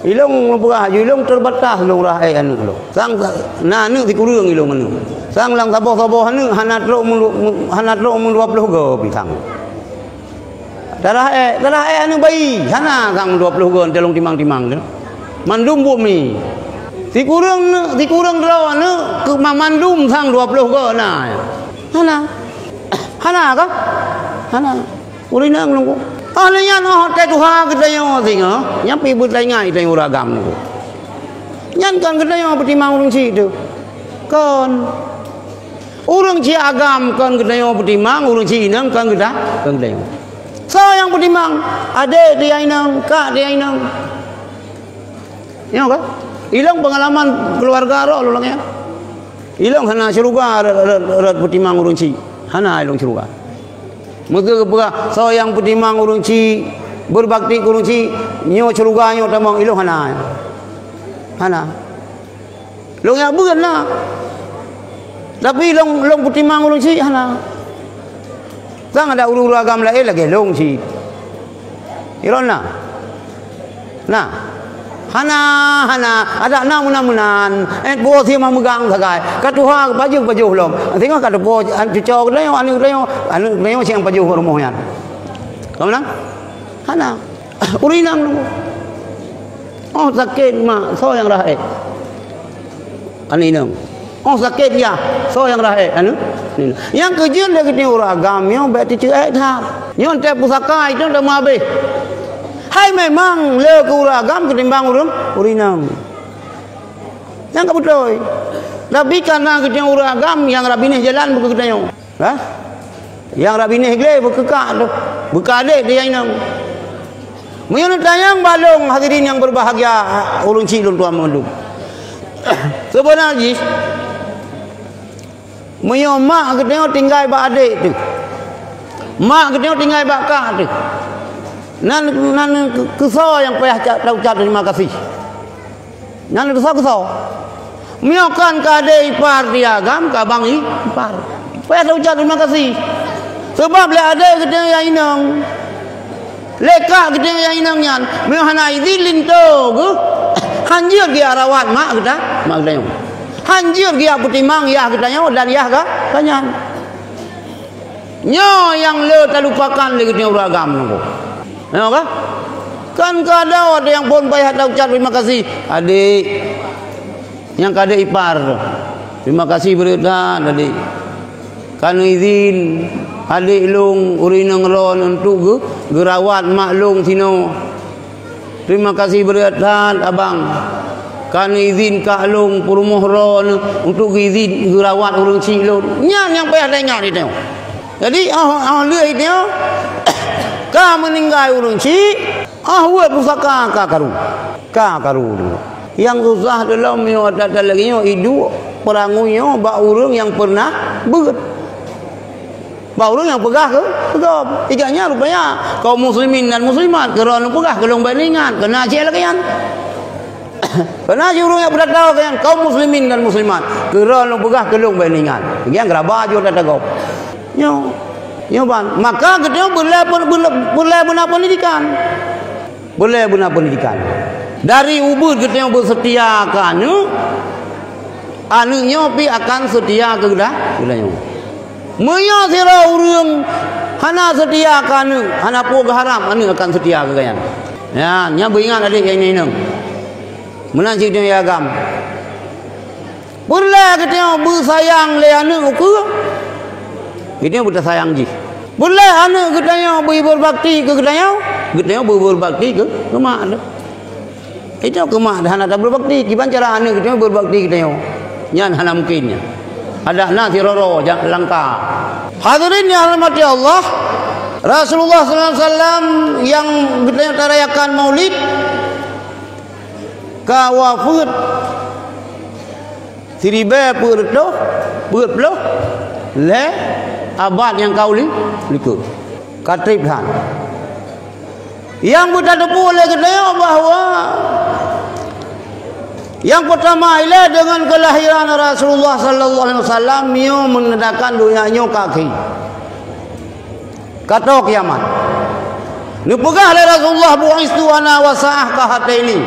ilong meupeugah laju, ilong teubatas lôn rhah ék aneuëk lôn. Sang na aneuëk sikureueng ilong aneuëk. Sang lam saboh-saboh aneuëk hana trok meulu-, hana trok meudua ploh goe pih sang. Tarhah ék, tarhah ék aneuëk bayi, hana sang dua ploh goe teuh lôn timang-timang teuh. Mandum buet mi. Sikureueng neuk, sikureueng droe aneuëk keu ma-, mandum sang dua ploh goe na. Hana. Hana kah? Hana. Ureuëng inong lôn ku. Ah, lheueh nyan, oh, watée tuha geutanyoe singoh, nyan pih beutaingat geutanyoe ureuëng agam lôn ku. Nyan kon geutanyoe peutimang ureuëng chik teuh. Kon. Ureuëng chik agam kon geutanyoe peutimang, ureuëng chik inong kon geuta-, kon geutanyoe. Soe nyang peutimang? Adék teuh nyang inong, kak teuh nyang inong. Nyoe ka? Ilong peungalaman keuluwarga droe lôn lagée nyan. Ilong hana syeuruga rot, rot, rot peutimang ureuëng chik. Hana ilong syeuruga. Meuseu geupeugah, soe nyang peutimang ureuëng chik, beurbakti keu ureuëng chik, nyoe syeuruga nyoe tamong, ilong hana. Hana. Lôn jak beuet na. Tapi lôn, lôn peutimang ureuëng chik hana. Sang adak ureuëng-ureuëng agam laén lagée lôn chik. Droeneuh na? Na. Hana, hana. Adak na meunan-meunan. Eh, puwoe sie meumeugang sagai. Ka tuha pajoh-pajoh lom. Singoh ka teupo cucoe geutanyoe, aneuëk geutanyoe, aneuëk geutanyoe nyang pajoh rumoh nyan. Ka meunan? Hana. Ureuëng inong. Oh, sakét mak, soe nyang rhah ék? Aneuëk inong. Oh, sakét yah, soe nyang rhah ék? Aneuëk inong. Nyang keujeuet lé geutanyoe ureuëng agam nyoe bék teuceuek that. Nyoe teuh pusaka itu dah meuhabéh. Hai memang le keu ureuëng agam keutimbang ureuëng, ureuëng inong. Nyang ka beutôi. Tapi kana geutanyoe ureuëng agam nyang rab binéh jalan beu keu geutanyoe. Hah? Nyang rab binéh glé beu keu kak teuh, beu keu adék teuh nyang inong. Meunyoe neutanyong bak lôn, hadirin nyang beubahgia, ureuëng chik lôn tuan mandum. Seubeuna jih, meunyoe mak geutanyoe tinggai bak adék teuh, mak geutanyoe tinggai bak kak teuh, nan, nan keu-, keu soe nyang payah ca-, taucap teurimong gaséh? Nyan desya keu soe? Meunyoe kon keu adék ipar di agam, keu abang i-, ipar, payah taucap teurimong gaséh. Sabab lé adék geutanyoe nyang inong, lé kak geutanyoe nyang inong nyan, meunyoe hana idhin linto geuh, hanjeuet geujak rawat mak geuta-, mak geutanyoe. Hanjeuet geujak peutimang yah geutanyoe dan yah ga-, gata nyan. Nyoe nyang le talupakan lé geutanyoe ureuëng agam nyoe. Nyoe ka? Kan ka ada watée nyang phon payah taucap teurimong gaséh, adék. Nyang ka adék ipar. Teurimong gaséh beureukat, adék. Ka neuidhin adék lôn, ureuëng inong lôn, untuk geu-, geurawat mak lôn sinoe. Teurimong gaséh beureukat that, abang. Ka neuidhin kak lôn peurumoh droeneuh untuk geuidhin geurawat ureuëng chik lôn. Nyan nyang payah taingat geutanyoe. Jadi, óh, óh lheueh geutanyoe ka meuninggai ureuëng chik, óh weuet pusaka ka karu. Ka karu. Nyang susah teulom nyoe ata-ata lagée nyoe iduek peurangui nyoe bak ureuëng nyang peureunah beuet. Bak ureuëng nyang peugah keu, keu gob. Ikat nyan rupanya kaum muslimin dan muslimat, keu droeneuh peugah keu lôn bék ingat, keu na cit lagée nyan. Keu na cit ureuëng nyang peudata lagée nyan, kaum muslimin dan muslimat, keu droeneuh peugah keu lôn bék ingat. Lagée nyan geuraba jih ata-ata gob. Nyoe, nyoe ban. Maka geutanyoe beulée, beulée, beulée beuna peundidikan. Beulée beuna peundidikan. Dari ubit geutanyoe beuseutia keu aneuk, aneuk nyoe pih akan seutia keu geuda-, geutanyoe. Meunyoe sidroe ureuëng hana seutia keu aneuk, hana peue geuharab aneuk akan seutia keu gobnyan. Nyan, nyan beuingat adik nyang inong. Meunan cit nyang agam. Peureulée geutanyoe beusayang lé aneuk ukeue, geutanyoe beutasayang jih. Peureulée aneuk geutanyoe beu-, beurbakti keu geutanyoe, geutanyoe beu-, beurbakti keu, keu mak teuh. Itu keu mak teuh hana tabeurbakti, kiban cara aneuk geutanyoe beurbakti geutanyoe. Nyan hana mungkin nyan. Adak na sidroe-droe jak langkah. Hadirin yang dirahmati Allah, Rasulullah sallallahu alaihi wasallam nyang geutanyoe tarayakan Maulid ka wafeuet siribée peuet reutôh peuet ploh lhée abad nyang ka u li-, likot. Ka treb that. Nyang beutateupeue lé geutanyoe bahwa nyang peutama ilée deungon keulahiran Rasulullah sallallahu alaihi wasallam nyoe meunandakan donya nyoe ka akhé. Ka toe kiamat. Neupeugah lé Rasulullah, "Bu'istu ana wa sa'ah kahataini."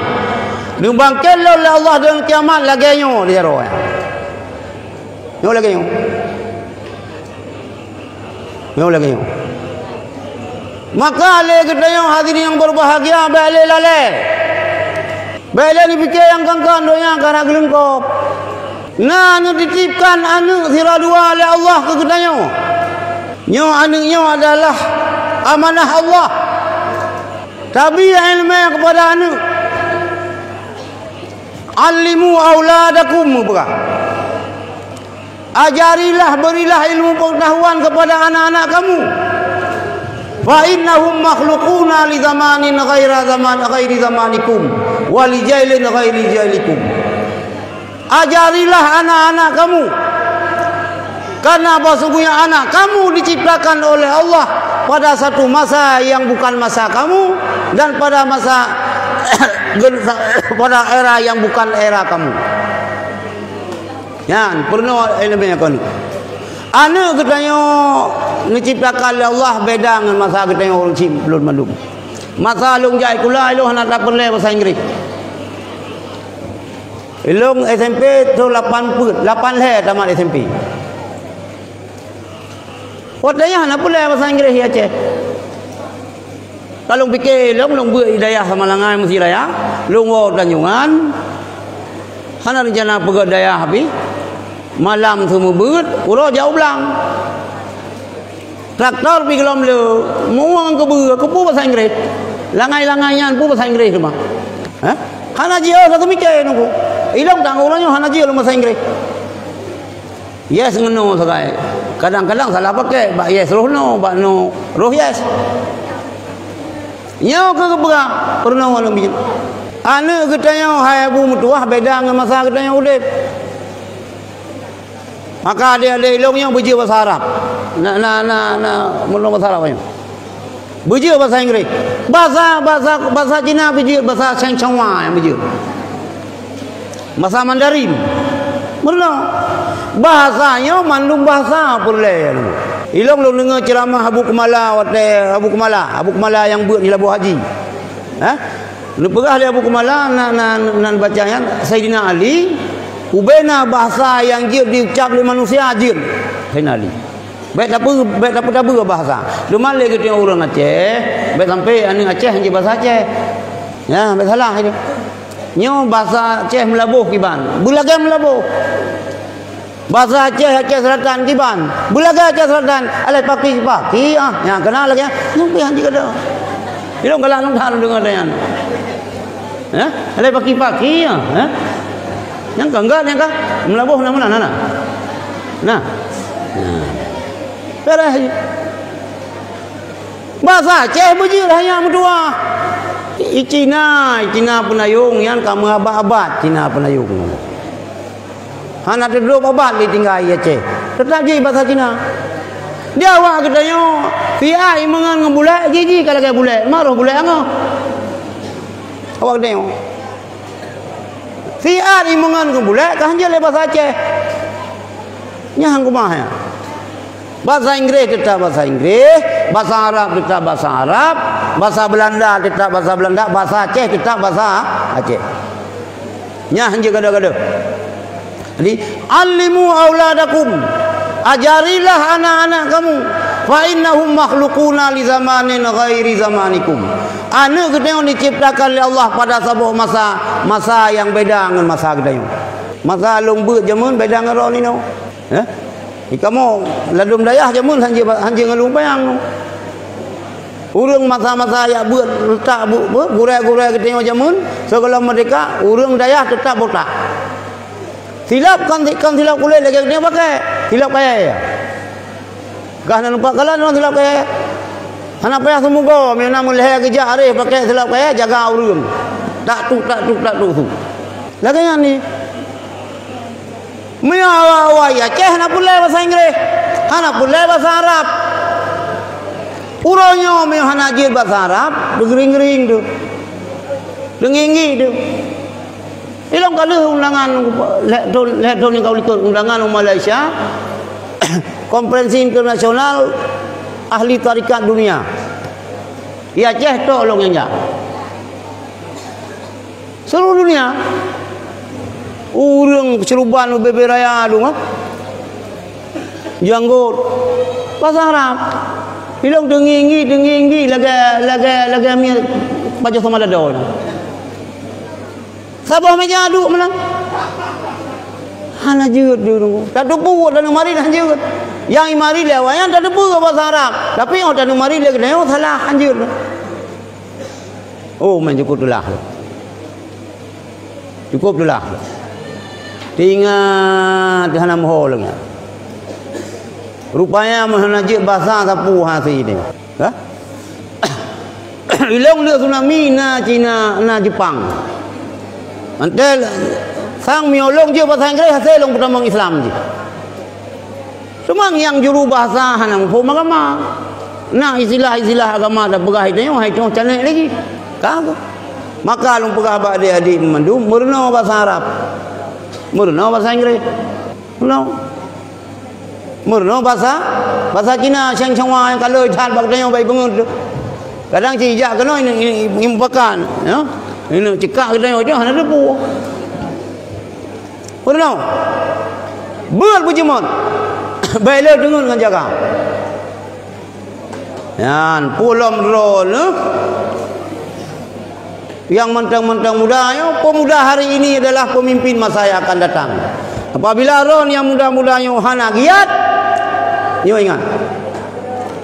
Neubangkét lôn lé Allah deungon kiamat lagée nyoe di jaroe. Nyoe lagée nyoe. Nyoe lagée nyoe. Maka lé geutanyoe hadirin nyang berbahagia, bék lé lalée. Bék lé neupike nyang kon-kon donya ka na geuleungkop. Na neutitipkan aneuk sidroe dua lé Allah keu geutanyoe. Nyoe aneuk nyoe adalah amanah Allah. Tabi iéleumé keupada aneuk. "Allimu auladakum," geupeugah. Ajarilah, berilah ilmu pengetahuan kepada anak-anak kamu. "Fa innahum makhluquna li zamanin ghaira zaman, ghairi zamanikum, wa li jailin ghairi jailikum." Ajarilah anak-anak kamu, karena bahwa sungguhnya anak kamu diciptakan oleh Allah pada satu masa yang bukan masa kamu dan pada masa pada era yang bukan era kamu. Nyan, peurunoe iéleumé kon. Aneuk geutanyoe neuciptakan lé Allah beda ngon masa geutanyoe ureuëng chik lôn mandum. Masa lôn jak sikula, ilôn hana tapeureulée basa Inggréh. Ilôn S M P thôn lapan peuet, lapan lhée tamat S M P. Watée nyan hana peureulée basa Inggréh di Aceh. Ka lôn pike lôn, lôn beuet di dayah Samalanga meusi raya, lôn woe Tanjongan, hana reuncana peugét dayah pih. Malam seumeubeuet, uroe jak u blang. Traktor pih gohlom le, meuueng keubeue, keupeue basa Inggréh. Langai-langai nyan peue basa Inggréh teuma. Hah? Hana jiôh lagée mike nungku. Ilôn tanggong uroe nyoe hana jiôh lôn basa Inggréh. Yes ngon no sagai. Kadang-kadang salah pakai, bak yes roh no, bak no roh yes. Nyoe keuh geupeugah peurunoe ngon biet. Aneuk geutanyoe hai Abu meutuwah beda ngon masa geutanyoe udeb. Maka adek-adek ilôn nyoe beujeuet basa Arab. Na, na, na, na, meunurot basa Arab nyoe. Beujeuet basa Inggréh. Basa, basa, basa Cina beujeuet, basa Shenghua nyang beujeuet. Basa Mandarin. Meurunoe. Basa nyoe mandum basa peureulée. Ilôn lôn deungoe ceuramah Abu Keumala watée Abu Keumala, Abu Keumala nyang beuet di Laboh Haji. Hah? Neupeugah lé Abu Keumala na, na, na baca nyan, Saidina Ali, ubena basa nyang jeuet jiucab lé manusia jeuet Saidina Ali. Bék tapeu-, bék tapeutabeu basa. Teuma lé geutanyoe ureuëng Aceh, bék sampai aneuk Aceh jeuet basa Aceh. Ya, bék salah itu. Nyoe basa Aceh Meulaboh kiban. Beulagée Meulaboh. Basa Aceh, Aceh Selatan kiban. Beulagée Aceh Selatan, alai paki-paki, ah. Nyang keunan lagée nyan, nyang pih hanjeuet gata. Ilôn galak lôn that lôn deungoe nyan. Hah? Alai paki-paki, ah. Hah? Nyang ka, enggak, nyang ka. Meulaboh na meunan, na, na. Nah. Nah. Beres. Basa Aceh beujeuet hanya meutuwah. I Cina, i Cina peunayong nyan ka meuabad-abad Cina peunayong. Hana teudrob abad lé tinggai i Aceh. Teutap jih basa Cina. Di awak geutanyoe, siat imeungon ngon bulek, jih-jih ka lagée bulek, ma roh bulek angoh. Awak geutanyoe. Siat imeungon ngon bulek, ka hanjeuet lé basa Aceh. Nyan kumaha nyan. Basa Inggréh teutap basa Inggréh, basa Arab teutap basa Arab, basa Beulanda teutap basa Beulanda, basa Aceh teutap basa Aceh. Nyan hanjeuet gadoh-gadoh. Jadi, "Allimu auladakum," ajarilah anak-anak kamu, "fa innahum makhluquna li zamanin ghairi zamanikum." Aneuk geutanyoe diciptakan lé Allah pada saboh masa, masa nyang beda ngon masa geutanyoe. Masa lôn beuet jameun beda ngon droeneuh. Eh? Di kamoe ladôm dayah jameun hanjeuet, hanjeuet ngon lôn panyang. Ureuëng masa-masa jak beuet, teutap bu-, bu-, gurée-gurée geutanyoe jameun, sigohlom meurdehka, ureuëng dayah teutap botak. Silop kon si-, kon silop kulét lagée geutanyoe pakai, silop kayée. Gah na lumpah kalon ngon silop kayée. Hana payah seumugoe, meunyoe na meulhée geujak areh pakai silop kayée, jaga ureuëng. Tak tu, tak tu, tak tu, tu. Lagée nyan ni. Meunyoe awak-awak Aceh hana peureulée basa Inggréh, hana peureulée basa Arab. Uroe nyoe meunyoe hana jeuet basa Arab, beugering-gering tu. Deungi-ngi tu. Ilong ka lheueh undangan lhée thon, lhée thon nyang ka likot undangan u Malaysia, Konferensi Internasional Ahli Tarekat Dunia. Di Aceh tok lôn nyang jak. Seluruh dunia. Ureuëng keuceureuban u bebe raya dong, ha? Janggot. Basa Arab. Ilong deungi-ngi, deungi-ngi lagée, lagée, lagée miet pajoh sama ladoe. Saboh meja duek meunan. Hana jeuet deungoe. Tateupeue taneuk marit hana jeuet. Nyang imari lé awaknyan tateupeue basa Arab. Tapi óh taneuk marit lé geutanyoe salah hana jeuet. Oh, meucukôp teulah. Cukôp teulah. Teuingat hana meuho lé nyan. Rupanya meuhana jeuet basa sapeue hase nyan. Ha? Ilong lé tsunami na Cina, na Jepang. Mantong sang meunyoe lôn jeuet basa Inggréh hase lôn peutamong Islam jih. Teuma nyang juru bahasa hana muphom agama. Na istilah-istilah agama tapeugah itu nyoe hai toh canek lagi. Ka tu. Maka lôn peugah bak adik-adik mandum meurunoe bahasa Arab. Meurunoe bahasa Inggréh. Meurunoe. Meurunoe bahasa, bahasa Cina, Sheng Shangwa nyang ka lheueh that bak geutanyoe bak ibeungeut tu. Kadang cit ijak keunoe ini, ini, ini mupakat, ya. Ini cekak geutanyoe tu hana teupeu. Peurunoe. Beuet beujeumot. Bèk lé deungon ngon jaga. Nyan, peue lom droeneuh. Nyang mantong-mantong muda nyoe, pemuda hari ini adalah pemimpin masa yang akan datang. Apabila droeneuh nyang muda-muda nyoe hana giat, nyoe ingat.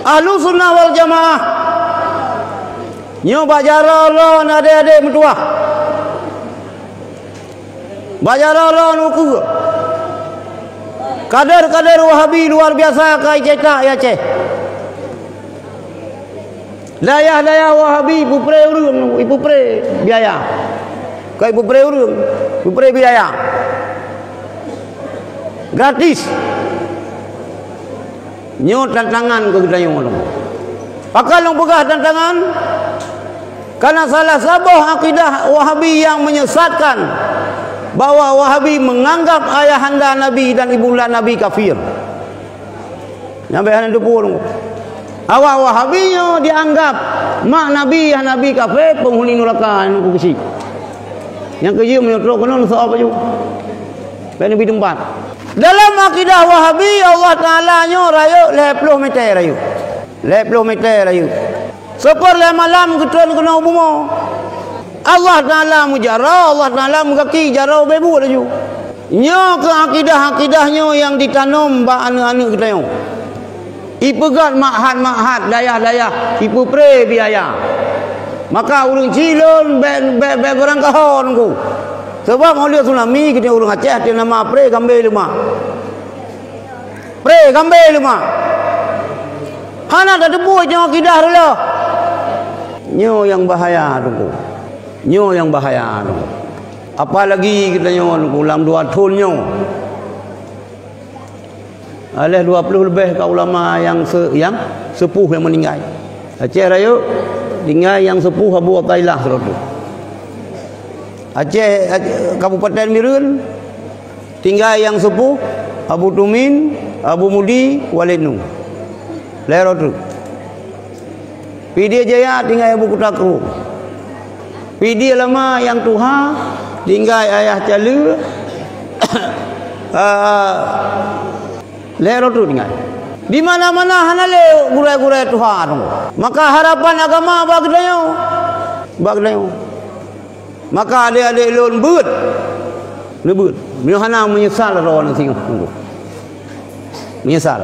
Ahlu Sunnah wal Jamaah. Nyoe bak jaroe droeneuh adék-adék meutuwah. Bak jaroe droeneuh ukeue. Kader-kader Wahabi luar biasa ka icetak i Aceh. Dayah-dayah Wahabi ipeupre ureuëng, ipeupre biaya. Ka ipeupre ureuëng, ipeupre biaya. Gratis. Nyoe tantangan keu geutanyoe lom. Pakon lôn peugah tantangan? Karena salah saboh akidah Wahabi yang menyesatkan bahwa Wahabi menganggap ayahanda Nabi dan ibunda Nabi kafir. Nyang bèk hana teupeu lôn. Awak Wahabi nyoe dianggap mak Nabi, yah Nabi kafé, penghuni neraka nyang keuchik. Nyang keujeuet meunyoe trok keunoe soe baju. Bèk neubi teumpat. Dalam akidah Wahabi, Allah Taala nyoe rayeuk lhèe ploh meter rayeuk. Lhèe ploh meter rayeuk. Sokor lhèe malam geutreun keunoe bumoe. Allah Taala meujaroe, Allah Taala meugaki jaroe bèk buet laju. Nyoe keuh akidah-akidah nyoe nyang jitanom bak aneuk-aneuk geutanyoe. Ipeugöt ma'had-ma'had, dayah-dayah, ipeupre biaya. Maka ureuëng cilon bèk, bèk, bèk beurangkaho nunggu. Sabab óh lheueh tsunami geutanyoe ureuëng Aceh até nama pre kambé leumah. Pre kambé leumah. Hana tateupeue nyoe akidah reuloh. Nyoe nyang bahaya teungku. Nyoe nyang bahaya teungku. Apalagi geutanyoe teungku lam dua thon nyoe. Aléh dua ploh leubeh ka ulama nyang se-, nyang sepuh nyang meuninggai. Aceh Rayeuk tinggai nyang sepuh Abu Athaillah Seuratus. Aceh, Aceh, Kabupaten Bireuen tinggai nyang sepuh Abu Tumin, Abu Mudi, Walid Nu. Lhèe droe treuk. Pidie Jaya tinggai Abu Kuta Krueng. Pidie Lama nyang tuha tinggai Ayah Caleue. Ah, lhèe droe treuk tinggai. Di mana-mana hana lé gurèe-gurèe tuha tu. Maka harapan agama bak geutanyoe. Bak geutanyoe. Maka adék-adék lôn beuet, neubeuet. Meunyoe hana, meunyeusal droeneuh singoh teungku. Meunyeusal.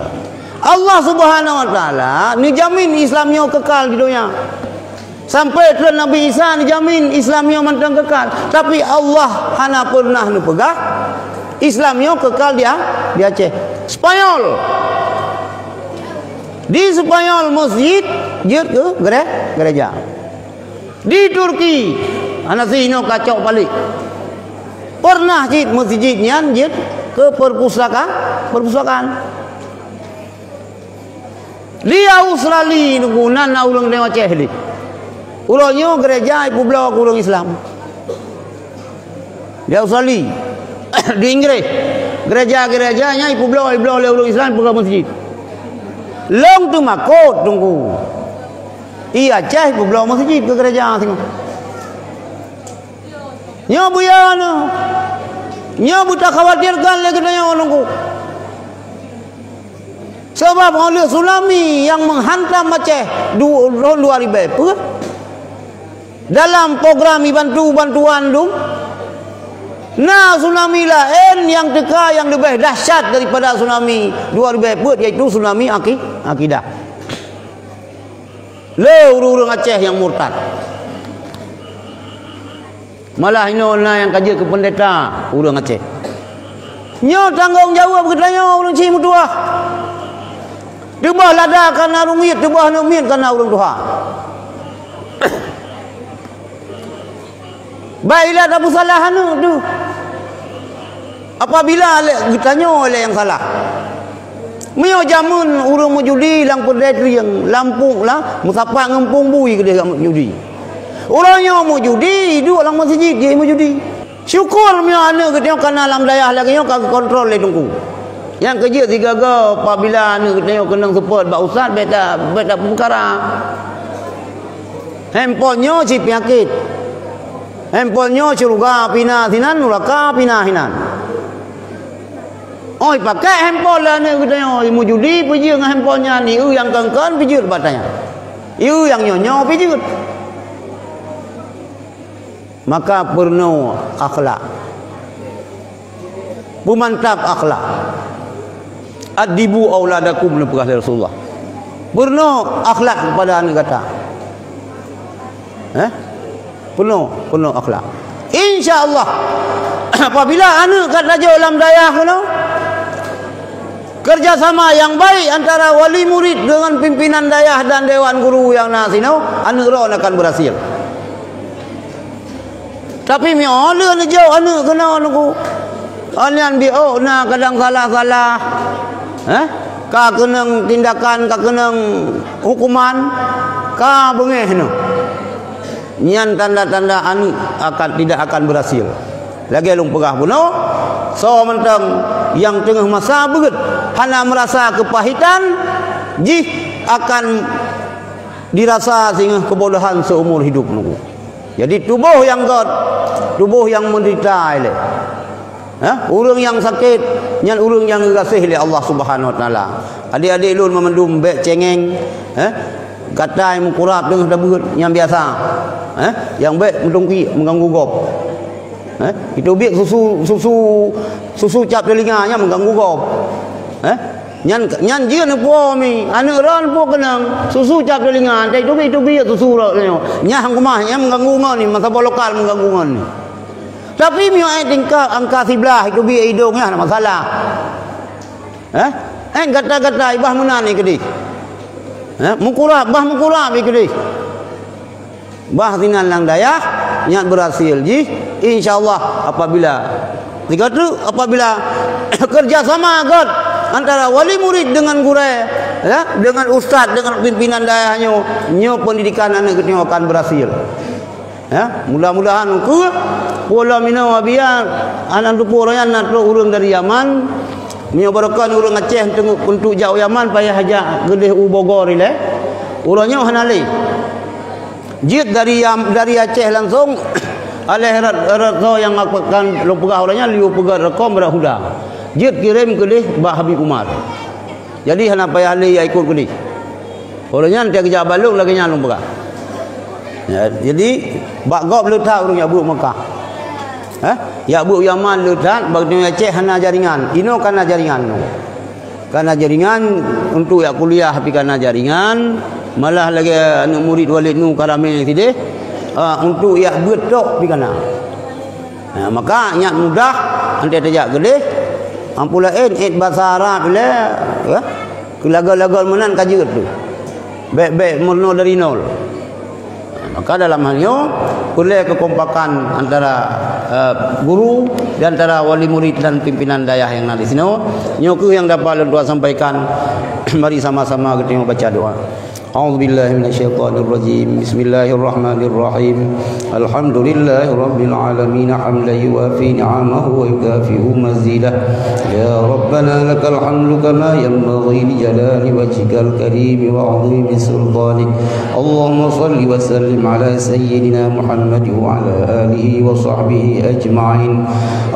Allah Subhanahu wa Taala neujamin Islam nyoe keukal di donya. Sampai treun Nabi Isa neujamin Islam nyoe mantong keukal. Tapi Allah hana peureunah neupeugah Islam nyoe keukal di A-, di Aceh. Spanyol. Di Spanyol meuseujid jeuet keu gere-, gereja. Di Turki, hana sinoe kacok palék. Peureunah cit meuseujid nyan jeuet keu perpustaka-, perpustakaan. Di Australia nunggu nan na ureuëng Aceh di. Uroe nyoe gereja ipeubloe keu ureuëng Islam. Di Australia, di Inggréh, gereja-gereja nyan ipeubloe, ipeubloe lé ureuëng Islam peugah meuseujid. Lôn teumakot teungku. I Aceh peubloe meuseujid keu gereja singoh. Nyoe beuya nyoe. Nyoe beutakhawatirkan lé geutanyoe nunggu. Sabab oleh tsunami nyang menghantam Aceh du-, tahun dua ribu peuet, dalam program ibantu bantuan dum, na tsunami laén nyang teuka nyang leubeh dahsyat daripada tsunami dua ribu peuet, yaitu tsunami aki-, akidah. Le ureuëng-ureuëng Aceh nyang murtad. Malah inoe na nyang ka jeuet keu peundeta ureuëng Aceh. Nyoe tanggong jaweueb geutanyoe ureuëng chik meutuwah. Teuboh lada kana ureuëng miet, teuboh aneuëk miet kana ureuëng tuha. Baiklah, tapeusalah aneuëk tu. Apabila lé geutanyoe lé nyang salah. Meunyoe jameun ureuëng meujudi lam keudè trieng, lam pung lah, meusapat ngon pung bui keudeh meujudi. Uroe nyoe meujudi, iduek lam meuseujid jih meujudi. Syukur meunyoe aneuëk geutanyoe kana lam dayah lagée nyoe ka geukontrol lé teungku. Nyang keujeuet sigaga apabila aneuëk geutanyoe keunong seupôt bak ustaz, beta, beta peukara. Handphone nyoe cit peunyakét. Handphone nyoe syeuruga pih na sinan, nuraka pih na hinan. Oh, ipakai handphone lé aneuëk geutanyoe, meujudi peujeuet ngon handphone nyan, ieu nyang kon-kon peujeuet bak tanyan. Ieu nyang nyoe-nyoe peujeuet. Maka peurunoe akhlak. Peumantap akhlak. "Addibu auladakum," neupeugah lé Rasulullah. Peurunoe akhlak kepada aneuëk gata. Eh? Peurunoe, peurunoe akhlak. Insya Allah, apabila aneuëk ka tajok lam dayah keunoe, kerjasama yang baik antara wali murid dengan pimpinan dayah dan dewan guru nyang na sinoe, aneuëk droe akan berhasil. Tapi meunyoe lheueh neujok aneuëk keunoe nunggu, nyan biôh na kadang salah-salah, eh? Ka keunong tindakan, ka keunong hukuman, ka beungéh nyoe. Nyan tanda-tanda aneuëk akan, tidak akan berhasil. Lagée lôn peugah bunoe, soe mantong nyang teungoh masa beuet hana meurasa keupahitan, jih akan dirasa singoh keubodohan seumur hidup nunggu. Jadi tuboh nyang gét, tuboh nyang meudeurita ilée. Hah? Ureuëng nyang sakét, nyan ureuëng nyang geugaséh lé Allah Subhanahu Wa Taala. Adék-adék lôn meumandum bék cengeng, eh? Gatai meukurab teungoh tabeuet nyang biasa. Eh? Nyang bék meutungki meuganggu gob. Eh? Itu biet susu, susu, susu cap telinga nyan meuganggu gob. Eh? Nyan, nyan jeuet neupuwoe mi, aneuëk droe neupuwoe keunong, susu cap telinga, teubiet-teubiet susu rot nyoe. Nyang keumah, nyang mengganggu ngon ni, masa boh lokal mengganggu ngon ni. Tapi meunyoe ék tingkat angka siblaih, teubiet idong nyan hana masalah. Eh? Ék gata-gata, bah meunan ni keudeh. Eh? Meukurab, bah meukurab ni keudeh. Bah sinan lam dayah, nyan berhasil jih, insya Allah apabila. Tiga tu, apabila kerjasama gét antara wali murid dengan gurée, ya, dengan ustaz, dengan pimpinan dayah nyoe, nyoe pendidikan aneuëk geutanyoe akan berhasil. Ya, mudah-mudahan engkau, pulo mino abian, anak tupu royan na trok ureuëng dari Yaman, Meunyoe barokon ureuëng Aceh untuk, untuk jak u Yaman, payah jak keudeh u Bogor ilée. Uroe nyoe hana lé. Jeuet dari Yam-, dari Aceh langsong, aléh rot, rot soe nyang akan lôn peugah uroe nyan, lheueh peugah rot kong brat Huda. Jeuet kirém keudeh bak Habib Umar. Jadi hana payah lé jak ikot keudeh. Uroe nyan tieb geujak bak lôn lagée nyan lôn peugah. Ya, jadi bak gob le that ureuëng jak beuet Mekah. Hah? Jak beuet Yaman le that, bak ureuëng Aceh hana jaringan. Inoe kana jaringan. Kana jaringan untuk jak kuliah pi kana jaringan, malah lagée aneuëk murit Walid Nu Karame sideh, ah, untuk jak beuet tok pi kana. Nah, maka nyak mudah, anté tajak keudeh, ampu laén, ék basa Arab le, ya, keulagon-lagon meunan ka jeuet tu. Bék-bék meurunoe dari nol. Maka dalam hal nyoe, peureulée keukompakan antara, eh, guru, di antara wali murid dan pimpinan dayah nyang na di sinoe. Nyoe kheueh nyang dapat lôn tuan sampaikan. Mari sama-sama geutanyoe baca doa. أعوذ بالله من الشيطان الرجيم. بسم الله الرحمن الرحيم. الحمد لله رب العالمين، حمدا يوافي نعمه ويكافئ مزيده. يا ربنا لك الحمد كما ينبغي لجلال وجهك الكريم وعظيم سلطانك. اللهم صل وسلم على سيدنا محمد وعلى آله وصحبه أجمعين.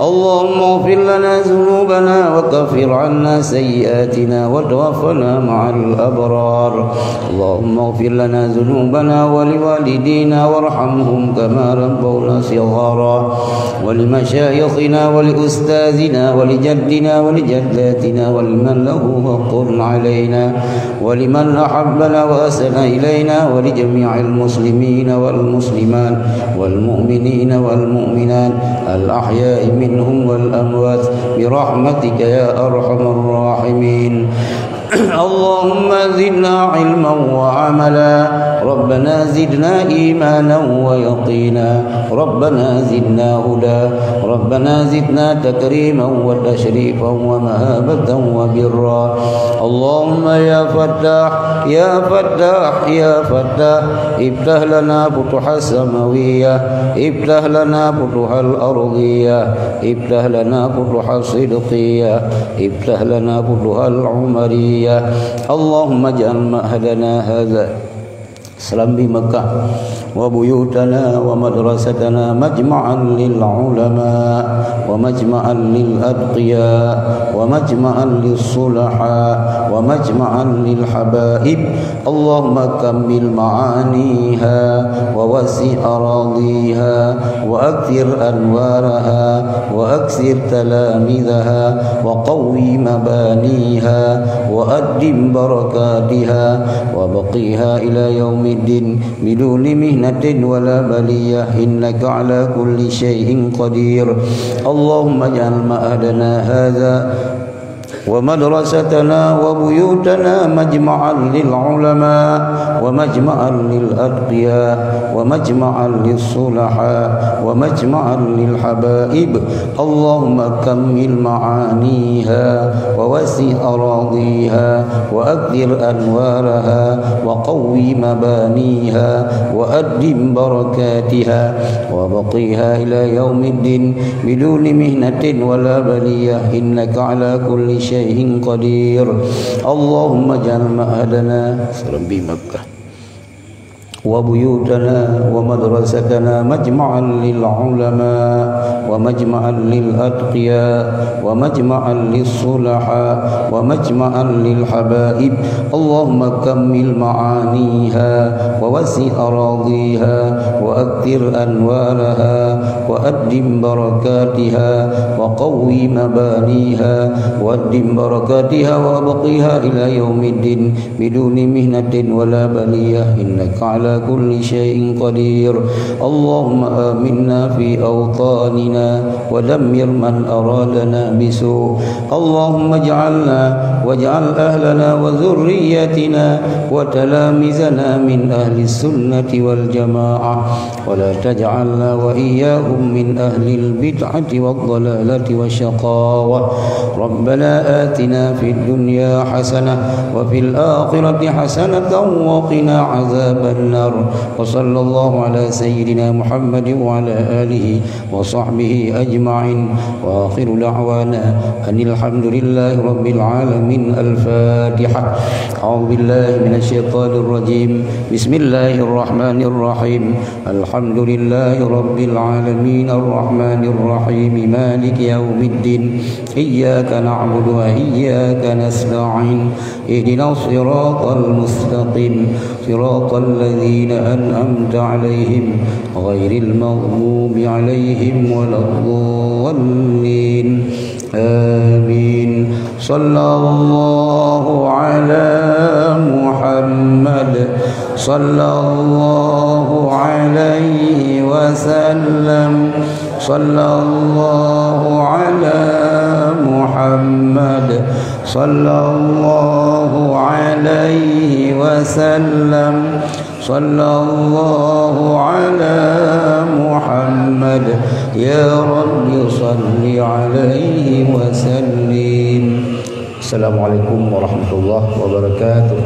اللهم اغفر لنا ذنوبنا وكفر عنا سيئاتنا وتوفنا مع الأبرار. اللهم اغفر لنا ذنوبنا ولوالدينا وارحمهم كما ربونا صغارا، ولمشايخنا ولأستاذنا ولجدنا ولجداتنا ولمن له حق علينا ولمن أحبنا وأحسن إلينا ولجميع المسلمين والمسلمات والمؤمنين والمؤمنات الأحياء منهم والأموات برحمتك يا أرحم الراحمين. اللهم زدنا علما وعملا. ربنا زدنا إيمانا ويقينا. ربنا زدنا هدى. ربنا زدنا تكريما وتشريفا ومهابة وبرا. اللهم يا فتاح، يا فتاح، يا فتاح، افتح لنا فتوح السماوية، افتح لنا فتوح الأرضية، افتح لنا فتوح الصدقية، افتح لنا فتوح العمرية. اللهم اجعل معهدنا هذا سلام بمكة وبيوتنا ومدرستنا مجمعا للعلماء ومجمعا للأتقياء ومجمعا للصلحاء ومجمعا للحبائب. اللهم كمل معانيها ووسع أراضيها وأكثر أنوارها وأكثر تلامذها وقوي مبانيها وأدم بركاتها وبقيها إلى يوم الدين بدون محنة ولا بلية إنك على كل شيء قدير. اللهم اجعل معهدنا هذا ومدرستنا وبيوتنا مجمعا للعلماء ومجمعا للأتقياء ومجمعا للصلحاء ومجمعا للحبائب. اللهم كمل معانيها ووسع أراضيها وأكثر أنوارها وقو مبانيها وأدم بركاتها وبقيها إلى يوم الدين بدون محنة ولا بلية إنك على كل شيء قدير. اللهم اجعل معهدنا سلام بمكة وبيوتنا ومدرستنا مجمعا للعلماء ومجمعا للأتقياء ومجمعا للصلحاء ومجمعا للحبائب. اللهم كمل معانيها ووسع أراضيها وأكثر أنوارها وأدم بركاتها وقو مبانيها وأدم بركاتها وأبقها إلى يوم الدين بدون محنة ولا بلية إنك على كل شيء قدير. اللهم آمنا في أوطاننا ودمر من أرادنا بسوء. اللهم اجعلنا واجعل أهلنا وذريتنا وتلامذنا من أهل السنة والجماعة ولا تجعلنا وإياهم من أهل البدعة والضلالة والشقاوة. ربنا آتنا في الدنيا حسنة وفي الآخرة حسنة وقنا عذاب النار. وصلى الله على سيدنا محمد وعلى آله وصحبه أجمعين. وآخر دعوانا أن الحمد لله رب العالمين. الفاتحة. أعوذ بالله من الشيطان الرجيم. بسم الله الرحمن الرحيم. الحمد لله رب العالمين. الرحمن الرحيم. مالك يوم الدين. إياك نعبد وإياك نستعين. اهدنا الصراط المستقيم. صراط الذين أنعمت عليهم غير المغضوب عليهم ولا الضالين. آمين. صلى الله على محمد. صلى الله عليه وسلم. صلى الله على محمد. صلى الله عليه وسلم. صلى الله على محمد. يا رب صل عليه وسلم. السلام عليكم ورحمة الله وبركاته.